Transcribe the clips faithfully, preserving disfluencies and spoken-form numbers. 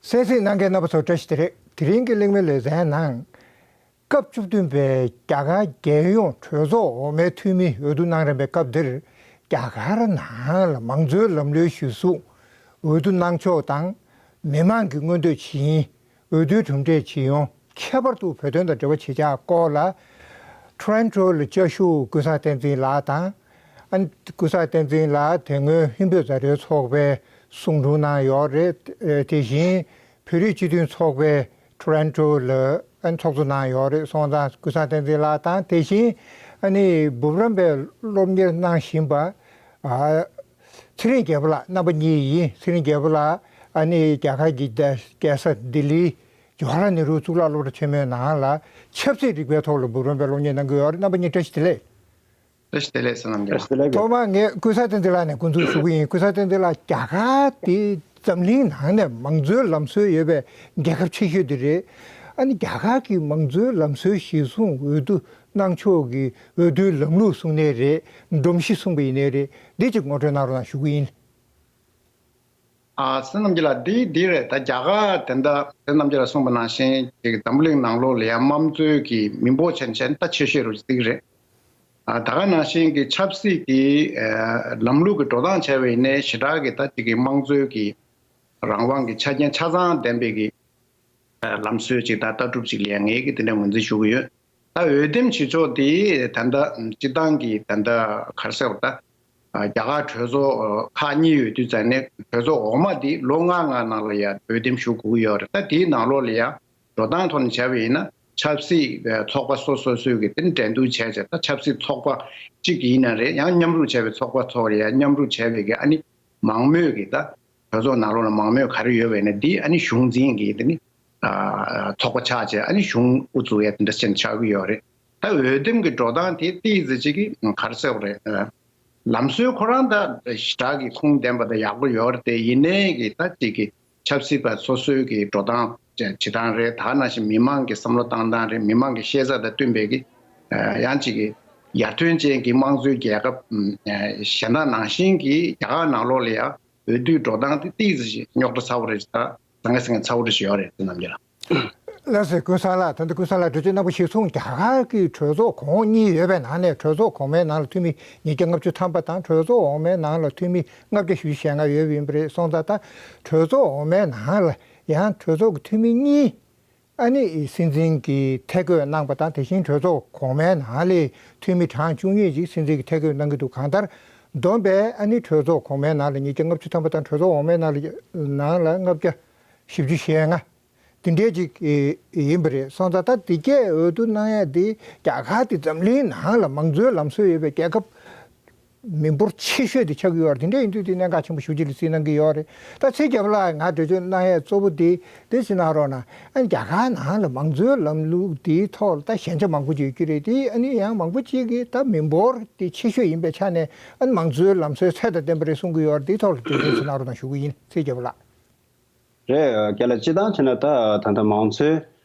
གསན་གཟིགས་གནང་མཁན་རྣམ་པ་ཚོ་བཀྲ་ཤིས་བདེ་ལེགས། དེ་རིང་གི་གླེང་མོལ་ལེ་ཚན་ནང་། སྐབས་བཅུ་བདུན་པའི་རྒྱ་གར་རྒྱལ་ཡོངས་གྲོས་ཚོགས་འོག་མའི་འཐུས་མི་འོས་བསྡུ་གནང་རན་པའི་སྐབས་འདིར། རྒྱ་གར་ནང་ལ་མང་གཙོའི་ལམ་ལུགས་གཞིར་བཟུང་འོས་བསྡུ་གནང་ཕྱོགས་དང་། མི་མང་གི་མངོན་འདོད་ཇི་ཡིན། འོས་བསྡུའི་གྲུབ་འབྲས་ཇི་ཡོང་། ཁྱད་པར་དུ་བོད་དོན་དང་འབྲེལ་བ་བྱེད་ཕྱོགས་སྐོར་ལ། ཊོ་རོན་ཊོ་ལ་བཅའ་བཞུགས་ཀུན་བཟང་བསྟན་འཛིན་ལགས་དང་། ཨ་ནི་ཀུན་བཟང་བསྟན་འཛིན་ལགས་དེ་སྔོན་ཧིན་བོད་མཛའ་འབྲེལ་ཚོགས་པའི་གསུང་སྒྲོག་གནང་ཡོད་རེད། དེ་བཞིན་བོད་རིགས་སྤྱི་མཐུན་ཚོགས་པའི་ཊོ་རོན་ཊོ་ལ་ཨ་ནི་ཚོགས་གཙོ་གནང་ཡོད་རེད། སོང་ཙང་ཀུན་བཟང་བསྟན་འཛིན་ལགས་དང་། དེ་བཞིན་ཨ་ནི་འབུམ་རམས་པའི་སློབ་གཉེར་གནང་བཞིན་པ། ཨ། ཚེ་རིང་རྒྱལ་པོ་ལགས། རྣམ་པ་གཉིས་ཡིན། ཚེ་རིང་རྒྱལ་པོ་ལགས་ཨ་ནི་རྒྱ་གར་གྱི་རྒྱལ་ས་ལྡི་ལིའི་ཇོ་ཧ་ར་ནེ་རུ་གཙུག་ལག་སློབ་གྲྭ་ཆེན་མོའི་ནང་ལ་ཆབ་སྲིད་རིག་པའི་ཐོག་ལ་འབུམ་རམས་པའི་སློབ་གཉེར་གནང་གི་ཡོད་རེད། རྣམ་པ་གཉིས་བཀྲ་ཤིས་བདེ་ལེགས། བཀྲ་ཤིས་བདེ་ལེགས་བསོད་ནམས་ལགས། ཐོག་མར་ངས་ཀུན་བཟང་བསྟན་འཛིན་ལགས་ནས་འགོ་འཛུགས་ཞུ་གི་ཡིན། ཀུན་བཟང་བསྟན་འཛིན་ལགས། རྒྱ་གར་དེ་འཛམ་གླིང་ནང་ནས་མང་གཙོའི་ལམ་སྲོལ་ཡོད་པའི་རྒྱལ་ཁབ་ཆེ་ཤོས་དེ་རེད། ཨ་ནི་རྒྱ་གར་གྱི་མང་གཙོའི་ལམ་སྲོལ་གཞིར་བཟུང་འོས་བསྡུ་གནང་ཕྱོགས་ཀྱི་འོས་བསྡུའི་ལམ་ལུགས་གསུངས་ནའི་རེད། སྒྲོམ་གཞི་གསུངས་པ་ཡིན་ནའི་རེད། འདི་གཅིག་ངོ་སྤྲོད་གནང་རོགས་གནང་ཞུ་གི་ཡིན། ཨ། བསོད་ནམས་ལགས། འདི་འདི་རེད། ད་རྒྱ་གར་དེ་འདྲ་བསོད་ནམས་ལགས་གསུངས་པ་ནང་བཞིན་ཅིག་འཛམ་བུ་གླིང་ནང་ལོགས་ལ་ཡང་དམངས་གཙོའི་གི་མི་འབོར་ཆེན་ཆེན་ད་ཆེ་ཤོས་རུ་ཅིག་རེད། ཨ། ད་ག་ནང་བཞིན་གྱི་ཆབ་སྲིད་ཀྱི་ཨ་ལམ་ལུགས་ཀྱི་འགྲོ་སྟངས་བྱས་པ་ཡིན་ནའི་ཞེ་དྲག་གི་ད་ཅིག་གི་དམངས་གཙོའི་གི་རང་དབང་གི་ཆ་རྐྱེན་ཆ་ཚང་ལྡན་པའི་གི་ཨ་ལམ་སྲོལ་ཅིག་དང་ལྟ་གྲུབ་ཅིག་ལ་ཡང་ངེད་ཀྱིས་དེ་འདྲ་ངོས་འཛིན་ཞུ་གི་ཡོད། ད་འོས་འདེམས་བྱེད་ཕྱོགས་དེ་ད་ལྟ་སྤྱི་བཏང་གི་ད་ལྟ་ག་རེ་ཟེར་བ། ད་རྒྱ་གར་གྲོས་ཚོགས་ཁག་གཉིས་ཡོད་དུས་ཙང་ནས་གྲོས་ཚོགས་འོག་མ་དེ་ལོ་ལྔ་ལྔ་ནང་ལ་ཡང་འོས་འདེམས་ཞུ་དགོས་ཀྱི་ཡོད་རེད། ད་དེའི་ནང་ལོགས་ལ་ཡང་འགྲོ་སྟངས་ཐོག་ནས་བྱས་པ་ཡིན་ན་ཆབ་སྲིད་ཚོགས་པ་སོ་སོ་སོའི་གི་དེ་འགྲན་བསྡུར་བྱས་བྱས། ད་ཆབ་སྲིད་ཚོགས་པ་གཅིག་ཡིན་ན་རེད། ཡང་མཉམ་རུབ་བྱས་པའི་ཚོགས་པ་ཚོ་ལ་ཡང་མཉམ་རུབ་བྱས་པའི་གི་ཨ་ནི་མང་མོས་ཀྱི་ད་གྲོས་ཚོགས་ནང་ལོགས་ལ་མང་མོས་ག་རེ་ཡོད་པ་ཡིན་ན་འདི་ཨ་ནི་གཞུང་འཛིན་གྱི་དེ་ནི་ཚོགས་པ་ཆགས་བྱས། ཨ་ནི་གཞུང་དབུ་བཙུགས་ཡ་དེ་འདྲ་ཅན་ཆགས་ཀྱི་ཡོད་རེད། ད་འོས་འདེམས་ཀྱི་འགྲོ་སྟངས་དེ་ཏོག་ཙམ་ཅིག་གི་ག་རེ་ཟེར་དགོས་རེད། ལམ་སྲོལ་ཁོ་རང་ད་ཞེ་དྲག་གི་ཁུངས་ལྡན་པ་དང་ཡག་པོ་ཡོད་རེད་དེ། ཡིན་ནའི་གི་ད་ཅིག་གི་ཆབ་སྲིད་པ་སོ་སོའི་གི་འགྲོ་སྟངས་བྱེད་སྟངས་རེད། ད་ནང་བཞིན་མི་མང་གི་བསམ་བློ་བཏང་སྟངས་རེད། མི་མང་གི་ཤེས་ཚད་དང་བསྟུན་པའི་གི་ཡང་ཅིག་གི་ཡར་ཐོན་ཅན་གྱི་དམངས་གཙོའི་རྒྱལ་ཁབ་གཞན་དག་ནང་བཞིན་གྱི་རྒྱ་གར་ནང་ལོགས་ལ་ཡང་འོས་བསྡུའི་འགྲོ་སྟངས་དེ་ཏོག་ཙམ་ཞིག་རྙོག་དྲ་ཚ་བོ་རེད། ད་ཟང་ངེ་ཟིང་ངེ་ཚ་བོ་རེ་ཞིག་ཡོད་རེད། བསོད་ནམས་ལགས། ལགས་སོ། ཀུན་བཟང་ལགས། ད་ལྟ་ཀུན་བཟང་ལགས་གྲོས་ཆོད་རྣམ་པ་གཞིར་བཟུང་རྒྱ་གར་གྱི་གྲོས་ཚོགས་གོང་འོག་གཉིས་ཡོད་པའི་ནང་ནས་གྲོས་ཚོགས་གོང་མའི་ནང་ལ་འཐུས་མི་ཉིས་བརྒྱ་ལྔ་བཅུ་ཐམ་པ་དང་། གྲོས་ཚོགས་འོག་མའི་ནང་ལ་འཐུས་མི་ལྔ་བརྒྱ་བཞི་བཅུ་ཞེ་ལྔ་ཡོད་པ་ཡིན་པ་རེད། སོང་ཙང་ད་གྲོས་ཚོགས་འོག་མའི་ནང་ལ་ཡང་གྲོས་ཚོགས་ཀྱི་འཐུས་མི་གཉིས་ཨ་ནི་སྲིད་འཛིན་གྱིས་ཐད་བསྐོས་གནང་པ་དང་། དེ་བཞིན་གྲོས་ཚོགས་གོང་མའི་ནང་ལ་འཐུས་མི་གྲངས་བཅུ་གཉིས་ཅིག་སྲིད་འཛིན་གྱིས་ཐད་བསྐོས་གནང་གི་འདུག་གང་ལྟར་བསྡོམས་པས་ཨ་ནི་གྲོས་ཚོགས་གོང་མའི་ནང་ལ་ཉིས་བརྒྱ་ལྔ་བཅུ་ཐམ་པ་དང་། གྲོས་ཚོགས་འོག་མའི་ནང་ལ་ནང་ལ་ལྔ་བརྒྱ་བཞི་བཅུ་ཞེ་ལྔ་དེ་འདྲའི་ཅིག་ཡིན་པ་རེད། སོང་ཙང་ད་འདི་གས་འོས་བསྡུ་གནང་ཡས་འདི་རྒྱ་གར་འདི་འཛམ་གླིང་ནང་ལ་མང་གཙོའི་ལམ་སྲོལ་ཡོད་པའི་རྒྱལ་ཁབ་མི་འབོར་ཆེ་ཤོས་དེ་ཆགས་ཀྱི་ཡོད་རེད། དེ་འདྲ་ཡིན་དུས་དེ་གནད་འགག་ཆེན་པོ་ཞེ་པོ་ཅིག་ལ་བརྩིས་གནང་གི་ཡོད་རེད། ད་ཚེ་རྒྱལ་པོ་ལགས་ང་འགྲེལ་བརྗོད་གནང་ཡས་གཙོ་བོ་དེ་དེ་ཅིག་གནང་རོགས་གནང་། ཨ་ནི་རྒྱ་གར་ནང་ལ་མང་གཙོའི་ལམ་ལུགས་དེའི་ཐོག་ལ་ད་ཞན་ཆ་མང་པོ་ཅིག་ཡོད་ཀྱི་རེད། དེ་ཨ་ནི་ཡང་མང་པོ་ཅིག་གིས་ད་མི་འབོར་དེ་ཆེ་ཤོས་ཡིན་པའི་ཆ་ནས་ཨ་ནི་མང་གཙོའི་ལམ་སྲོལ་ཚད་དང་ལྡན་པ་རེད་གསུང་གི་ཡོད་རེད། དེའི་ཐོག་ལ་འགྲེལ་བརྗོད་ཅིག་གནང་རོགས་གནང་ཞུ་གི་ཡིན། ཚེ་རྒྱལ་པོ་ལགས། རེད། རྒན་ལགས། སྤྱིར་བཏང་བྱས་ན་ད་ད་ལྟ་མང་གཙོའི་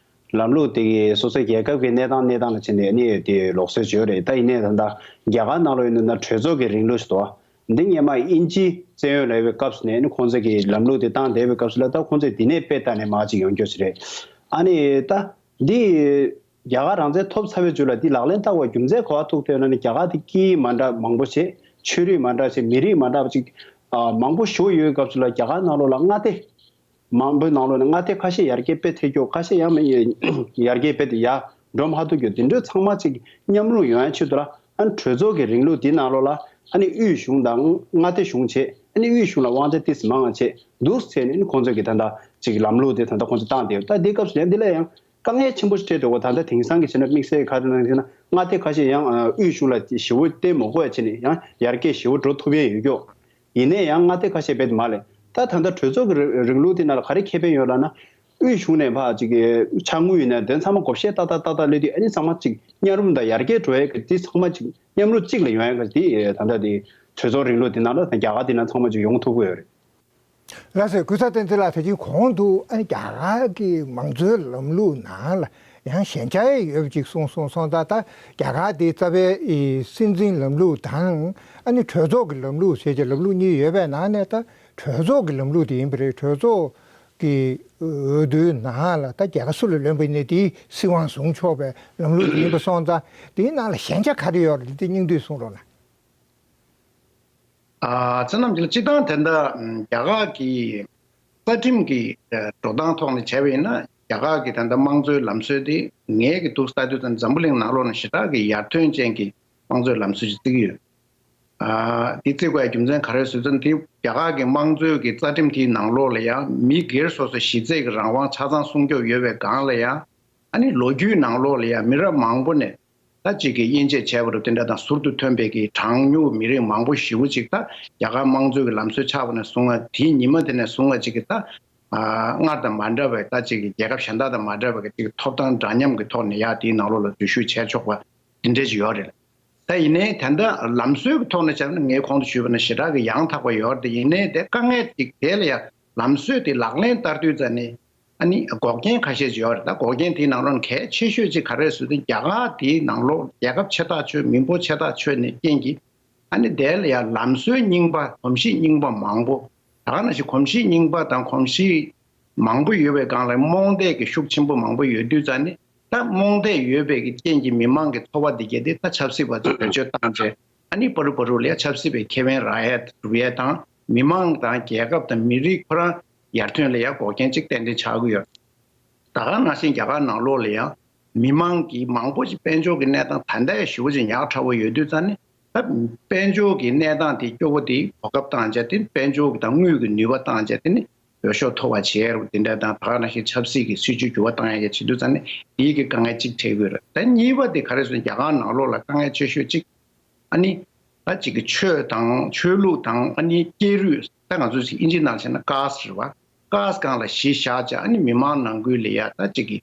ལམ་ལུགས་དེ་གི་སོ་སོའི་རྒྱལ་ཁབ་ཀྱི་གནས་སྟངས་གནས་སྟངས་ལ་བྱས་ནས་ནི་དེ་ལུགས་སྲོལ་ཅིག་ཡོད་རེད། ད་ཡིན་ནའི་ད་ལྟ་རྒྱ་གར་ནང་ལོགས་ཡིན་ན་གྲོས་ཚོགས་ཀྱི་རིང་ལུགས་ཤིག་འདུག་འདི་སྔོན་མ་དབྱིན་ཇིའི་བཙན་གཡོག་ལ་ཡོད་པའི་སྐབས་སུ་ནས་ནི་ཁོང་ཚོ་གི་ལམ་ལུགས་དེ་བཏང་བསྡད་པའི་སྐབས་སུ་ལ། ད་ཁོང་ཚོས་འདི་ནས་དཔེ་བལྟས་ནས་མར་ཅིག་ཡོང་རྒྱུ་ཞིག་རེད། ཨ་ནི་ད་འདི་རྒྱ་གར་རང་བཙན་ཐོབ་ཚར་བའི་རྗེས་ལ་འདི་ལག་ལེན་བསྟར་བའི་རྒྱུ་མཚན་ག་པར་ཐུག་བསྡད་ན་ནི། རྒྱ་གར་དེ་སྐད་ཡིག་མ་འདྲ་མང་པོ་བྱས། ཆོས་རིག་མ་འདྲ་བྱས། མི་རིགས་མ་འདྲ་བ་ཅིག་ཨ་མང་པོ་ཞིག་ཡོད་སྐབས་སུ་ལ་རྒྱ་གར་ནང་ལོགས་ལ་མངའ་སྡེ་མང་པོའི་ནང་ལོགས་ནས་མངའ་སྡེ་ཁ་ཤས་ཡར་རྒྱས་དཔེ་ཐལ་རྒྱུ། ཁ་ཤས་ཡང་མི་ཡར་རྒྱས་དཔེ་དེ་ཡར་འགྲོ་མ་ཐུབ་རྒྱུ། དེ་འདྲ་ཚང་མ་ཅིག་མཉམ་རུབ་ཡོང་ཡ་ཆེད་དུ་ལ། ཨ་ནི་གྲོས་ཚོགས་ཀྱི་རིང་ལུགས་འདི་ནང་ལོགས་ལ་ཨ་ནི་དབུས་གཞུང་དང་མངའ་སྡེ་གཞུང་བྱས། ཨ་ནི་དབུས་གཞུང་ལ་དབང་ཆ་ཏོག་ཙམ་མང་བ་བྱས་འདུག་ཟེར་ནས་ཁོང་ཚོས་ཀྱི་ད་ལྟ་ཅིག་ལམ་ལུགས་དེ་ད་ལྟ་ཁོང་ཚོས་བཏང་བསྡད་ཡོད། ད་འདི་སྐབས་སུ་ཡང་འདི་ལ་ཡང་དཀའ་ངལ་ཆེན་པོ་ཞིག་འཕྲད་འགྲོ་གི། ད་ལྟ་དེང་སང་གི་བྱས་ན་དམིགས་བསལ་ག་རེ་ན་ཟེར་ན། མངའ་སྡེ་ཁ་ཤས་ཡང་དབུས་གཞུང་ལ་ཞེ་པོ་བརྟེན་མ་དགོས་པ་བྱས་ནས་ཡང་ཡར་རྒྱས་ཞེ་པོ་འགྲོ་ཐུབ་ཡས་ཡོད་ཀྱོག་ཡིན་ནའི་ཡང་མངའ་སྡེ་ཁ་ཤས་རྦད་དེ་མར་ལེན། ད་ད་ལྟ་གྲོས་ཚོགས་ཀྱི་རིང་ལུགས་དེ་ནང་ལ་ག་རེ་ཁེ་ཕན་ཡོད་ལབ་ན། དབུས་གཞུང་ནས་ཕར་ཅིག་གི་ཕྱག་དངུལ་ཡིན་ན་དེ་ཚང་མ་བགོ་བཤའ་ཏག་ཏག་ཏག་ཏག་སླེབས་དུས། ཨ་ནི་ཚང་མ་ཅིག་མཉམ་རུབ་དང་ཡར་རྒྱས་འགྲོ་ཡས་ཀྱི་དེ་ཚང་མ་ཅིག་མཉམ་རུབ་གཅིག་ལ་ཡོང་ཡས་ཀྱི་དེ་ད་ལྟ་དེ་གྲོས་ཚོགས་རིང་ལུགས་དེ་ནང་ལ་རྒྱ་གར་དེ་ནང་ཚང་མ་ཅིག་ཡོང་ཐུབ་ཀྱི་ཡོད་རེད། ལགས་སོ། ཀུན་བཟང་བསྟན་འཛིན་ལགས་དེ་བཞིན་གོང་དུ་ཨ་ནི་རྒྱ་གར་གྱི་མང་གཙོའི་ལམ་ལུགས་ནང་ལ་ཡང་ཞན་ཆ་ཡོད་པ་ཅིག་གསུངས་སོང་། སོང་ཙང་ད་རྒྱ་གར་དེ་རྩ་བའི་སྲིད་འཛིན་ལམ་ལུགས་དང་ཨ་ནི་གྲོས་ཚོགས་ཀྱི་ལམ་ལུགས་ཟེར་གྱི་ལམ་ལུགས་གཉིས་ཡོད་པའི་ནང་ནས་ད་གྲོས་ཚོགས་ཀྱི་ལམ་ལུགས་དེ་ཡིན་པ་རེད། གྲོས་ཚོགས་ གི་འོས་བསྡུའི་ནང་ལ་ད་རྒྱལ་ཁ་སུ་ལ་ལོན་པ་ཡིན་ནའི་དེའི་སྲིད་དབང་བཟུང་ཆོག་པའི་ལམ་ལུགས་དེ་ཡིན་པ་སོང་ཙང་དེའི་ནང་ལ་ཞན་ཆ་ག་རེ་ཡོད་རེད། དེ་སྙིང་བསྡུས་གསུང་རོགས་གནང་། ཨ། བསོད་ནམས་ལགས། སྤྱིར་བཏང་དེ་འདྲ་རྒྱ་གར་གྱི་རྩ་ཁྲིམས་ཀྱི་འགྲོ་སྟངས་ཐོག་ནས་བྱས་པ་ཡིན་ན། རྒྱ་གར་གྱི་དེ་འདྲ་དམངས་གཙོའི་ལམ་སྲོལ་དེ་ངས་ཀྱི་འདུག་ལྟ་དུས་ཙམ་འཛམ་བུ་གླིང་ནང་ལོགས་ནས་ཞེ་དྲག་གི་ཡར་ཐོན་ཅན་གྱི་དམངས་གཙོའི་ལམ་སྲོལ་ཞིག་བརྩི་གི་ཡོད། ཨ། དེ་བརྩི་དགོས་ཡ་རྒྱུ་མཚན་ག་རེ་ཟེར་ཙང་། དེ་རྒྱ་གར་གྱི་དམངས་གཙོའི་གི་རྩ་ཁྲིམས་དེའི་ནང་ལོགས་ལ་ཡང་མི་སྒེར་སོ་སོའི་གཞི་རྩའི་གི་རང་དབང་ཆ་ཚང་སྲུང་སྐྱོབ་ཡོད་པའི་སྒང་ལ་ཡང་། ཨ་ནི་ལོ་རྒྱུས་ནང་ལོགས་ལ་ཡང་མི་རབས་མང་པོ་ནས་ད་ཅིག་གི་དབྱེ་འབྱེད་བྱས་པ་རུ་དེ་འདྲ་དང་ཟུར་དུ་ཐོན་པའི་གི་གྲངས་ཉུང་མི་རིགས་མང་པོ་ཞེ་པོ་ཅིག་ད་རྒྱ་གར་དམངས་གཙོའི་གི་ལམ་སྲོལ་ཆགས་པ་ནས་བཟུང་བ་དེའི་ཉི་མ་དེ་ནས་བཟུང་བ་ཅིག་གི་ད། ཨ། སྔར་དང་མ་འདྲ་བའི་ད་ཅིག་གི་རྒྱལ་ཁབ་གཞན་དག་དང་མ་འདྲ་བའི་གི་ཅིག་ཐོབ་ཐང་འདྲ་མཉམ་གི་ཐོག་ནས་ཡ་དེའི་ནང་ལོགས་ལ་འཛུལ་ཞུགས་བྱས་ཆོག་པ་དེ་འདྲ་ཅིག་ཡོད་རེད། ད་ཡིན་ནའི་ད་ལྟ་ལམ་སྲོལ་གྱི་ཐོག་ནས་བྱས་ན་ངས་གོང་དུ་ཞུས་པ་ནང་ཞེ་དྲག་གི་ཡང་དག་པ་ཡོད་རེད། དེ་ཡིན་ནའི་དེ་དཀའ་ངལ་ཅིག་དེ་ལ་ཡང་ལམ་སྲོལ་དེ་ལག་ལེན་བསྟར་དུས་ཙམ་ནས་ཨ་ནི་འགོག་རྐྱེན་ཁ་ཤས་ཅིག་ཡོད་རེད། ད་འགོག་རྐྱེན་དེའི་ནང་ལོགས་ནས་གལ་ཆེ་ཤོས་ཅིག་ག་རེ་རེད་ཟེར་དུས། རྒྱ་གར་དེའི་ནང་ལོགས་རྒྱལ་ཁབ་ཆེ་ཐག་ཆོད། མི་འབོར་ཆེ་ཐག་ཆོད་ནས་རྐྱེན་གྱིས་ཨ་ནི་དེ་ལ་ཡང་ལམ་སྲོལ་རྙིང་པ། གོམས་གཤིས་རྙིང་པ་མང་པོ། ད་ག་ནང་བཞིན་གོམས་གཤིས་རྙིང་པ་དང་གོམས་གཤིས་མང་པོ་ཡོད་པའི་སྒང་ལ་རྨོངས་དད་ཀྱི་ཤུགས་ཆེན་པོ་མང་པོ་ཡོད་དུས་ཙམ་ནས། ད་རྨོངས་དད་ཡོད་པའི་གི་རྐྱེན་གྱིས་མི་མང་གི་ཚོར་བ་འདི་གས་དེ་ད་ཆབ་སྲིད་པ་ཚོས་བེད་སྤྱོད་བཏང་བྱས། ཨ་ནི་པ་རུ་པ་རུ་ལ་ཡ་ཆབ་སྲིད་པའི་ཁེ་ཕན་རག་ཡ་སྒྲུབ་ཡ་དང་། མི་མང་དང་རྒྱལ་ཁབ་དང་མི་རིགས་ཁོ་རང་ཡར་ཐོན་ལ་ཡ་འགོག་རྐྱེན་ཅིག་ཏན་ཏན་ཆགས་ཀྱི་ཡོད། ད་ག་ནང་བཞིན་རྒྱ་གར་ནང་ལོགས་ལ་ཡང་མི་མང་གི་མང་པོ་ཞིག་དཔལ་འབྱོར་གྱི་གནས་སྟངས་ད་ལྟ་ཡང་ཞེ་པོ་ཅིག་ཉག་ཕྲ་བོ་ཡོད་དུས་ཙམ་ནས། ད་དཔལ་འབྱོར་གྱི་གནས་སྟངས་དེ་སྐྱོ་བོ་དེ་གོ་སྐབས་བཏང་བྱས། དེ་དཔལ་འབྱོར་གྱི་དང་དངུལ་གྱི་ནུས་པ་བཏང་བྱས། དེ་ནི་འོས་ཤོག་མཐོ་བ་བྱས་རུང་དེ་འདྲ་དང་། ད་ག་ནང་བཞིན་ཆབ་སྲིད་ཀྱི་སྲིད་བྱུས་འགྱུར་བ་བཏང་ཡ་གི་བྱེད་དུས་ཙམ་ནས་དེའི་གི་དཀའ་ངལ་གཅིག་འཕྲད་ཀྱི་ཡོད་རེད། ད་གཉིས་པ་དེ་ག་རེ་ཟེར་ན། རྒྱ་གར་ནང་ལོགས་ལ་དཀའ་ངལ་ཆེ་ཤོས་གཅིག་ཨ་ནི་ད་ཅིག་གི་ཆོས་དང་ཆོས་ལུགས་དང་། ཨ་ནི་སྐྱེས་རུས། ད་ང་ཚོ་ཨིན་ཇིའི་ནང་བྱས་ན་ཀཱསྚ་རེད་བ། ཀཱསྚ་སྒང་ལ་གཞི་བཞག་བྱས། ཨ་ནི་མི་མང་ནང་ཁུལ་ལ་ཡ་ད་ཅིག་གི་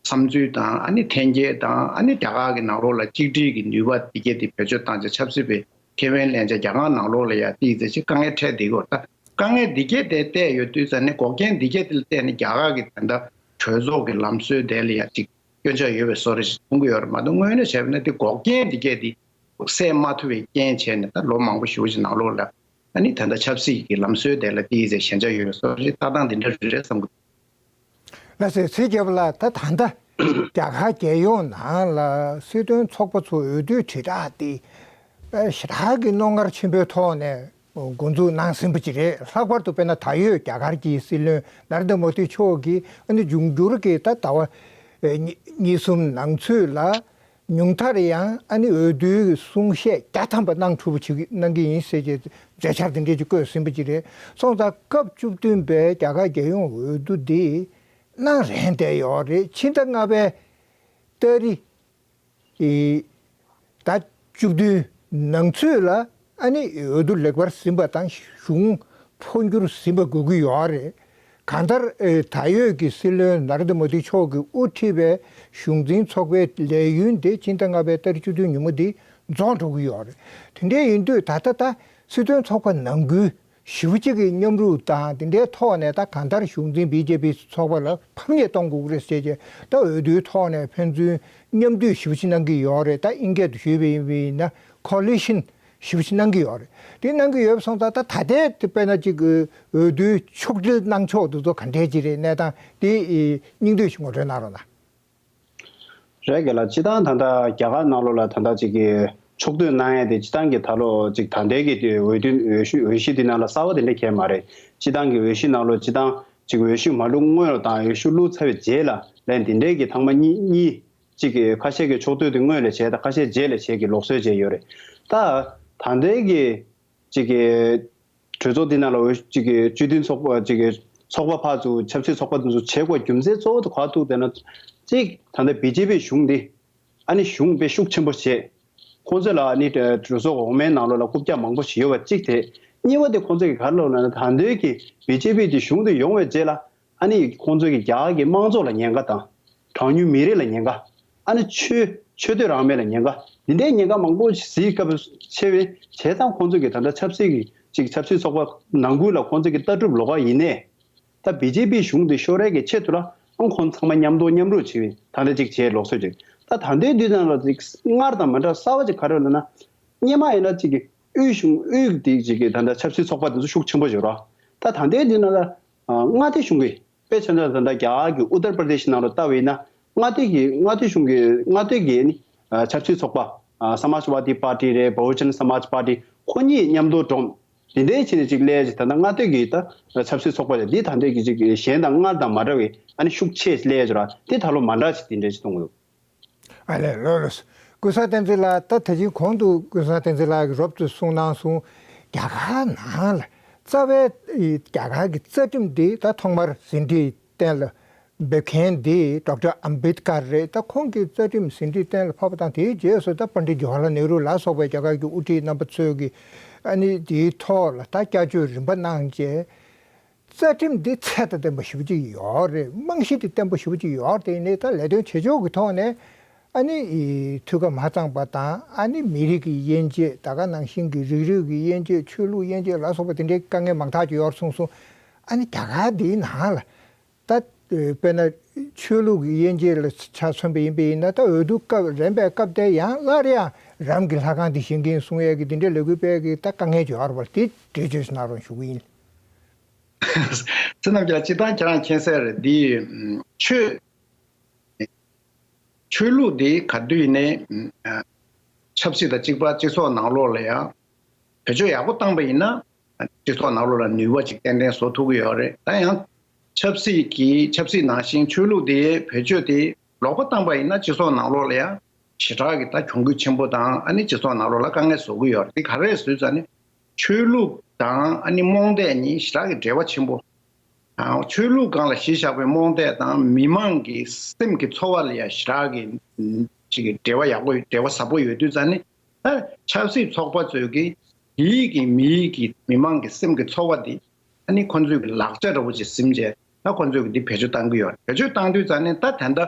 བསམ་ཚུལ་དང་། ཨ་ནི་འཐེན་འཁྱེར་དང་། ཨ་ནི་རྒྱ་གར་གྱི་ནང་ལོགས་ལ་གཅིག་སྒྲིལ་གྱི་ནུས་པ་འདི་གས་དེ་བེད་སྤྱོད་བཏང་བྱས། ཆབ་སྲིད་པའི་ཁེ་ཕན་ལེན་བྱས། རྒྱ་གར་ནང་ལོགས་ལ་ཡ་ཏོག་ཙམ་ཅིག་དཀའ་ངལ་འཕྲད་བསྡད་ཀྱི་ཡོད་རེད། ད་དཀའ་ངལ་འདི་གས་དེ་བལྟས་ཡོད་དུས་ཙམ་ནས། འགོག་རྐྱེན་འདི་གས་དེ་ལ་བལྟས་ནས་རྒྱ་གར་གྱི་ད་ལྟ་གྲོས་ཚོགས་ཀྱི་ལམ་སྲོལ་དེ་ལ་ཡ་ཅིག་སྐྱོན་ཆ་ཡོད་པའི་བཟོ་འདྲ་ཞིག་མཐོང་གི་ཡོད་རེད་མ་གཏོགས། དངོས་གནས་བྱས་པ་ན་དེ་འགོག་རྐྱེན་འདི་གས་དེ་སེལ་མ་ཐུབ་པའི་རྐྱེན་བྱས་ནས། ད་ལོ་མང་པོ་ཞེ་པོ་ཅིག་ནང་ལོགས་ལ་ཨ་ནི་ད་ལྟ་ཆབ་སྲིད་ཀྱི་ལམ་སྲོལ་དེ་ལ་ཏོག་ཙམ་ཞན་ཆ་ཡོད་པའི་བཟོ་འདྲ་ཞིག་ལྟ་སྟངས་འདི་འདྲ་རེད་བསམ་གི། ལགས་སོ། ཚེ་རྒྱལ་པོ་ལགས། ད་ད་ལྟ་རྒྱ་གར་རྒྱལ་ཡོངས་ནང་ལ་སྲིད་དོན་ཚོགས་པ་ཚོ་འོས་བསྡུའི་དྲིལ་བསྒྲགས་དེ་ཞེ་དྲག་གི་རྣོ་ངར་ཆེན་པོའི་ཐོག་ནས་འགོ་འཛུགས་གནང་ཟིན་པ་ཅིག་རེད། ལྷག་པར་དུ་དཔེར་ན་ད་ཡོད་རྒྱ་གར་གྱི་སྲིད་བློན་ནཱ་རེན་དྲ་མོ་དི་མཆོག་གིས་ཨ་ནི་འབྱུང་འགྱུར་གྱི་ད་ཟླ་བ་གཉིས་གསུམ་ནང་ཚུད་ལ་ཉུང་མཐར་ཡང་ཨ་ནི་འོས་བསྡུའི་གསུང་བཤད་བརྒྱ་ཐམ་པ་གནང་ཐུབ་པ་ཅིག་གནང་གི་ཡིན་ཟེར་གྱི་མཛད་འཆར་དེ་འདྲས་ཅིག་བཀོད་ཟིན་པ་ཅིག་རེད། སོང་ཙང་སྐབས་བཅུ་བདུན་པའི་རྒྱ་གར་རྒྱལ་ཡོངས་འོས་བསྡུ་འདི་གནང་རན་བསྡད་ཡོད་རེད། ཕྱི་ཟླ་ལྔ་པའི་ཏ་རིག་ཨེ། ཟླ་བཅུ་བདུན་ནང་ཚུད་ལ་ཨ་ནི་འོས་བསྡུ་ལེགས་པར་ཟིན་པ་དང་གཞུང་འཕོ་འགྱུར་ཟིན་པ་དགོས་ཀྱི་ཡོད་རེད། གང་ལྟར་ཨེ། ད་ཡོད་ཀྱི་སྲིད་བློན་ནཱ་རེན་དྲ་མོ་དི་མཆོག་གིས་དབུ་ཁྲིད་པའི་གཞུང་འཛིན་ཚོགས་པའི་ལས་ཡུན་དེ་ཕྱི་ཟླ་ལྔ་པའི་ཏ་རིག་བཅུ་བདུན་ཉིན་མོ་འདི་རྫོགས་འགྲོ་གི་ཡོད་རེད། དེ་འདྲ་ཡིན་དུས་ད་ལྟ་ད་སྲིད་དོན་ཚོགས་པ་ནང་ཁུལ་ཞེ་པོ་ཅིག་གི་མཉམ་རུབ་དང་དེ་འདྲའི་ཐོག་ནས། ད་གང་ལྟར་གཞུང་འཛིན་བི་ཇེ་པི་ཚོགས་པ་ལ་ཕམ་ཉེས་གཏོང་དགོས་ཀྱི་རེད་ཟེར་བྱས། ད་འོས་བསྡུའི་ཐོག་ནས་ཕན་ཚུན་མཉམ་འདུས་ཞེ་པོ་ཅིག་གནང་གི་ཡོད་རེད། ད་ཨིན་སྐད་དུ་ཞུས་པ་ཡིན་ན་ཁོ་ལི་ཤན་ཞེ་པོ་ཅིག་གནང་གི་ཡོད་རེད། དེ་གནང་གི་ཡོད་པ་སོང་ཙང་། ད་ད་ལྟའི་དེ་དཔེར་ན་ཅིག་འོས་བསྡུའི་ཕྱོགས་སྒྲིལ་གནང་ཕྱོགས་དེ་ཚོ་ག་འདྲས་ཅིག་རེད། གནས་སྟངས་དེ་སྙིང་བསྡུས་ཤིག་ངོ་སྤྲོད་གནང་རོགས་གནང་། རེད་རྒན་ལགས། སྤྱིར་བཏང་ད་ལྟ་རྒྱ་གར་ནང་ལོགས་ལ་ད་ལྟ་ཅིག་གི་ཕྱོགས་གཏོགས་གནང་ཡས་དེ་སྤྱིར་བཏང་གི་ད་ལོ་ཅིག་ད་ལྟའི་གི་དེ་འོས་བསྡུ་འོས་ཤོག་འོས་གཞི་དེ་ནང་ལ་གསར་པ་དེ་འདྲ་གང་ཡང་མ་རེད། སྤྱིར་བཏང་གི་འོས་གཞི་ནང་ལོགས་སྤྱིར་བཏང་ཅིག་འོས་ཤོག་མ་བླུགས་སྔོན་ལ་དང་འོས་ཤོག་བླུགས་ཚར་བའི་རྗེས་ལ་ལན་དེ་འདྲའི་གི་ཐེངས་མ་གཉིས་གཉིས་ཅིག་གི་ཁ་ཤས་ཀྱི་ཕྱོགས་གཏོགས་དེ་སྔོན་ལ་བྱས། ད་ཁ་ཤས་རྗེས་ལ་བྱས་ཀྱི་ལུགས་སྲོལ་བྱས་ཡོད་རེད། ད་ད་ལྟའི་གི་ཅིག་གི་གྲོས་ཚོགས་འདི་ནང་ལ་འོས་ཅིག་གི་བཅུ་བདུན་ཚོགས་པ་ཅིག་གི་ཚོགས་པ་ཕར་ཚུར་ཆབ་སྲིད་ཚོགས་པ་འདི་ཚོ་བྱེད་དགོས་རྒྱུ་མཚན་གཙོ་བོ་དེ་ག་ཐུག་བསྡད་ན། གཅིག་ད་ལྟ་བི་ཇེ་པི་གཞུང་འདི་ཨ་ནི་གཞུང་དཔེ་ཤུགས་ཆེན་པོ་བྱས། ཁོང་ཚོས་ལ་ཨ་ནི་གྲོས་ཚོགས་འོག་མའི་ནང་ལོགས་ལ་རྐུབ་བཀྱག་མང་པོ་ཞིག་ཡོད་པ་གཅིག་དེ། གཉིས་པ་དེ་ཁོང་ཚོས་ག་རེ་ལབ་ན། ད་ལྟའི་གི་བི་ཇེ་པི་དེ་གཞུང་དུ་ཡོང་བའི་རྗེས་ལ་ཨ་ནི་ཁོང་ཚོས་གི་རྒྱ་གར་གྱི་དམངས་གཙོ་ལ་ཉེན་ཁ་དང་། གྲངས་ཉུང་མི་རིགས་ལ་ཉེན་ཁ། ཨ་ནི་ཆོས་ཆོས་དད་རང་མོས་ལ་ཉེན་ཁ། འདི་འདྲའི་ཉེན་ཁ་མང་པོ་གཟིགས་སྐབས་ཆེ་བས། བྱས་ཙང་ཁོང་ཚོས་གི་ད་ལྟ་ཆབ་སྲིད་ཀྱི་ཅིག་ཆབ་སྲིད་ཚོགས་པ་ནང་ཁུལ་ལ་ཁོང་ཚོས་གི་ལྟ་གྲུབ་ལོགས་ཀ་ཡིན་ནའི། ད་བི་ཇེ་པི་གཞུང་དེ་ཤོར་ཡས་ཀྱི་ཆེད་དུ་ལ་ཨང་ཁོང་ཚང་མ་མཉམ་དུ་མཉམ་རུབ་བྱས་པའི་ད་ལྟ་ཅིག་བྱས་ལུགས་སྲོལ་ཅིག། ད་ད་ལྟའི་དུས་ནང་ལ་ཅིག་སྔར་དང་མ་འདྲ་གསར་པ་ཅིག་ག་རེ་ལབ་ན། སྔོན་མ་ཡིན་ན་ཅིག་གི་དབུས་གཞུང་དབུས་དེ་ཅིག་གི་ད་ལྟ་ཆབ་སྲིད་ཚོགས་པ་དེ་ཚོ་ཤུགས་ཆེན་པོ་ཡོད་ར། ད་ད་ལྟའི་དུས་ནང་ལ་ཨ་མངའ་སྡེ་གཞུང་གི་ དཔེ་ཆ་འདྲ་ད་ལྟ་རྒྱ་གར་གྱི་ཨུ་ཏར་པར་དེ་ཤི་ནང་ལ་ལྟ་བས་ན། མངའ་སྡེ་གི་མངའ་སྡེ་གཞུང་གི་མངའ་སྡེ་གི་ནི་ཆབ་སྲིད་ཚོགས་པ་སམ་ཨཇ་ཝ་དི་པར་ཏི་རེད། བྷོ་ཇན་སམ་ཨཇ་པར་ཏི་ཁོ་གཉིས་མཉམ་དུ་འགྲོམ། དེ་འདྲའི་ཆེད་ནས་ཅིག་སླེབས་ཅིག་ད་ལྟ་མངའ་སྡེ་གི་ད་ཆབ་སྲིད་ཚོགས་པ་རེད། འདི་ད་ལྟའི་གི་ཅིག་གཞན་དང་སྔར་དང་མ་འདྲ་བའི་ཨ་ནི་ཤུགས་ཆེ་སླེབས་ཅིག་ར། དེ་ད་ལོ་མ་འདྲ་ཅིག་དེ་འདྲའི་ཅིག་མཐོང་གི་འདུག། ཨ་ལས། ལགས་ལགས། ཀུན་བཟང་བསྟན་འཛིན་ལགས། ད་དེ་བཞིན་གོང་དུ་ཀུན་བཟང་བསྟན་འཛིན་ལགས་ཀྱིས་རོབ་ཙམ་གསུངས་གནང་སོང་། རྒྱ་གར་ནང་ལ་རྩ་བའི་རྒྱ་གར་གྱི་རྩ་ཁྲིམས་འདི་ད་ཐོག་མར་ཟིན་བྲིས་གཏན་ལ་འབེབས་མཁན་འདི་ཌོག་ཊར་ཨམ་བེད་ཀར་རེད། ད་ཁོང་གིས་རྩ་ཁྲིམས་ཟིན་བྲིས་གཏན་ལ་ཕབ་པ་དང་། དེའི་རྗེས་སུ་ད་པཎྜི་ཏ་ཇོ་ཧར་ལཱལ་ནེ་རུ་ལ་སོགས་པའི་རྒྱ་གར་གྱི་དབུ་ཁྲིད་རྣམ་པ་ཚོས་ཀྱིས་ཨ་ནི་དེའི་ཐོག་ལ་ད་བསྐྱར་བཅོས་རིམ་པ་གནང་རྗེས། རྩ་ཁྲིམས་འདི་ཚད་དང་ལྡན་པ་ཞེ་པོ་ཅིག་ཡོད་རེད། རྨང་གཞི་འདི་བརྟན་པོ་ཞེ་པོ་ཅིག་ཡོད་རེད། དེ་ནས་ད་ལས་དོན་བྱེད་ཕྱོགས་ཀྱི་ཐོག་ནས་ཨ་ནི་འཐུས་ཀ་མ་གཙང་པ་དང་། ཨ་ནི་མི་རིགས་ཀྱི་དབྱེ་འབྱེད། ད་ག་ནང་བཞིན་གྱི་རིགས་རུས་ཀྱི་དབྱེ་འབྱེད། ཆོས་ལུགས་དབྱེ་འབྱེད་ལ་སོགས་པ་དེ་འདྲའི་དཀའ་ངལ་མང་དག་ཅིག་ཡོད་རེད་གསུངས་སོང་། ཨ་ནི་རྒྱ་གར་འདིའི་ནང་ལ་ད་དཔེར་ན་ཆོས་ལུགས་ཀྱི་དབྱེ་འབྱེད་ལ་ཆ་མཚོན་པ་ཡིན་པ་ཡིན་ན། ད་འོས་བསྡུ་སྐབས་རན་པའི་སྐབས་དེ་ཡང་སླར་ཡང་རཱམ་གྱི་ལྷ་ཁང་འདི་བཞེངས་ཀྱི་ཡིན་གསུང་ཡས་ཀྱི་འདི་འདྲའི་ལས་འགུལ་སྤེལ་གྱི་ད་དཀའ་ངལ་ཅིག་ཡོད་རེད་པ། དེ་འགྲེལ་བརྗོད་ཞིག་གནང་རོགས་ཞུ་གི་ཡིན། ཚེ་རྣམ་རྒྱལ། སྤྱིར་བཏང་ཁྱེད་རང་མཁྱེན་གསལ་རེད། འདི་ཆོས་ཆོས་ལུགས་འདི་ག་དུས་ཡིན་ནའི་ཆབ་སྲིད་དང་གཅིག་པ། སྤྱི་ཚོགས་ནང་ལོགས་ལ་ཡང་བེད་སྤྱོད་ཡག་པོ་བཏང་པ་ཡིན་ན། སྤྱི་ཚོགས་ནང་ལོགས་ལ་ནུས་པ་ཅིག་ཏན་ཏན་བཟོ་ཐུབ་ཀྱི་ཡོད་རེད། ད་ཡང་ཆབ་སྲིད་ཀྱི་ཆབ་སྲིད་ནང་བཞིན་ཆོས་ལུགས་དེ་བེད་སྤྱོད་དེ་ལོག་པ་བཏང་པ་ཡིན་ན། སྤྱི་ཚོགས་ནང་ལོགས་ལ་ཡང་ཞེ་དྲག་གི་ད་གྱོང་གུད་ཆེན་པོ་དང་། ཨ་ནི་སྤྱི་ཚོགས་ནང་ལོགས་ལ་དཀའ་ངལ་བཟོ་གི་ཡོད་རེད། དེ་ག་རེ་རེད་ཟེར་ཙང་ནི། ཆོས་ལུགས་དང་ཨ་ནི་རྨོངས་དད་གཉིས་ཞེ་དྲག་གི་འབྲེལ་བ་ཆེན་པོ། ཨ། ཆོས་ལུགས་སྒང་ལ་གཞི་བཞག་པའི་རྨོངས་དད་དང་མི་མང་གི་སེམས་ཀྱི་ཚོར་བ་ལ་ཡང་ཞེ་དྲག་གི་ཅིག་གི་འབྲེལ་བ་ཡག་པོ། འབྲེལ་བ་ཟབ་པོ་ཡོད་དུས་ཙང་ནི། ད་ཆབ་སྲིད་ཚོགས་པ་ཚོས་ཀྱིས་དེའི་གི་མིའི་གི་མི་མང་གི་སེམས་ཀྱི་ཚོར་བ་དེ་ཨ་ནི་ཁོ་ཚོས་ཀྱི་ལག་ཆ་འདྲ་བོ་ཅིག་ཟིན་བྱས། ད་ཁོ་ཚོས་ཀྱི་འདི་བེད་སྤྱོད་བཏང་གི་ཡོད་རེད། བེད་སྤྱོད་བཏང་དུས་ཙང་ནི་ད་ད་ལྟ་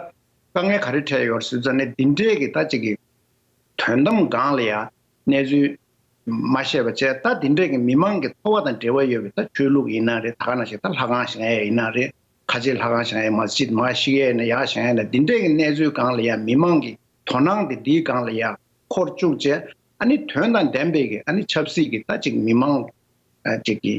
དཀའ་ངལ་ག་རེ་འཕྲད་ཡོད་རེད་ཟེར་ཙང་ནི། འདི་འདྲའི་གི་ད་ཅིག་གི་དོན་དམ་སྒང་ལ་ཡང་གནས་ཚུལ་མ་ཤེས་པ་བྱས། ད་འདི་འདྲའི་གི་མི་མང་གི་ཚོར་བ་དང་འབྲེལ་བ་ཡོད་པའི་ད་ཆོས་ལུགས་ཡིན་ན་རེད། ད་ག་ནང་བཞིན་ད་ལྷ་ཁང་བཞེངས་ཡས་ཡིན་ན་རེད། ཁ་ཆེ་ལྷ་ཁང་བཞེངས་ཡས། མ་ཇི་དི་མ་བཤིག་ཡས་ཡིན་ན་ཡར་བཞེངས་ཡས་ཡིན་ན། འདི་འདྲའི་གི་གནས་ཚུལ་སྒང་ལ་ཡང་མི་མང་གི་དོ་སྣང་དེ་འདིའི་སྒང་ལ་ཡང་འཁོར་བཅུག་བྱས། ཨ་ནི་དོན་དང་ལྡན་པའི་གི་ཨ་ནི་ཆབ་སྲིད་ཀྱི་ད་ཅིག་མི་མང་ཨ་ཅིག་གི་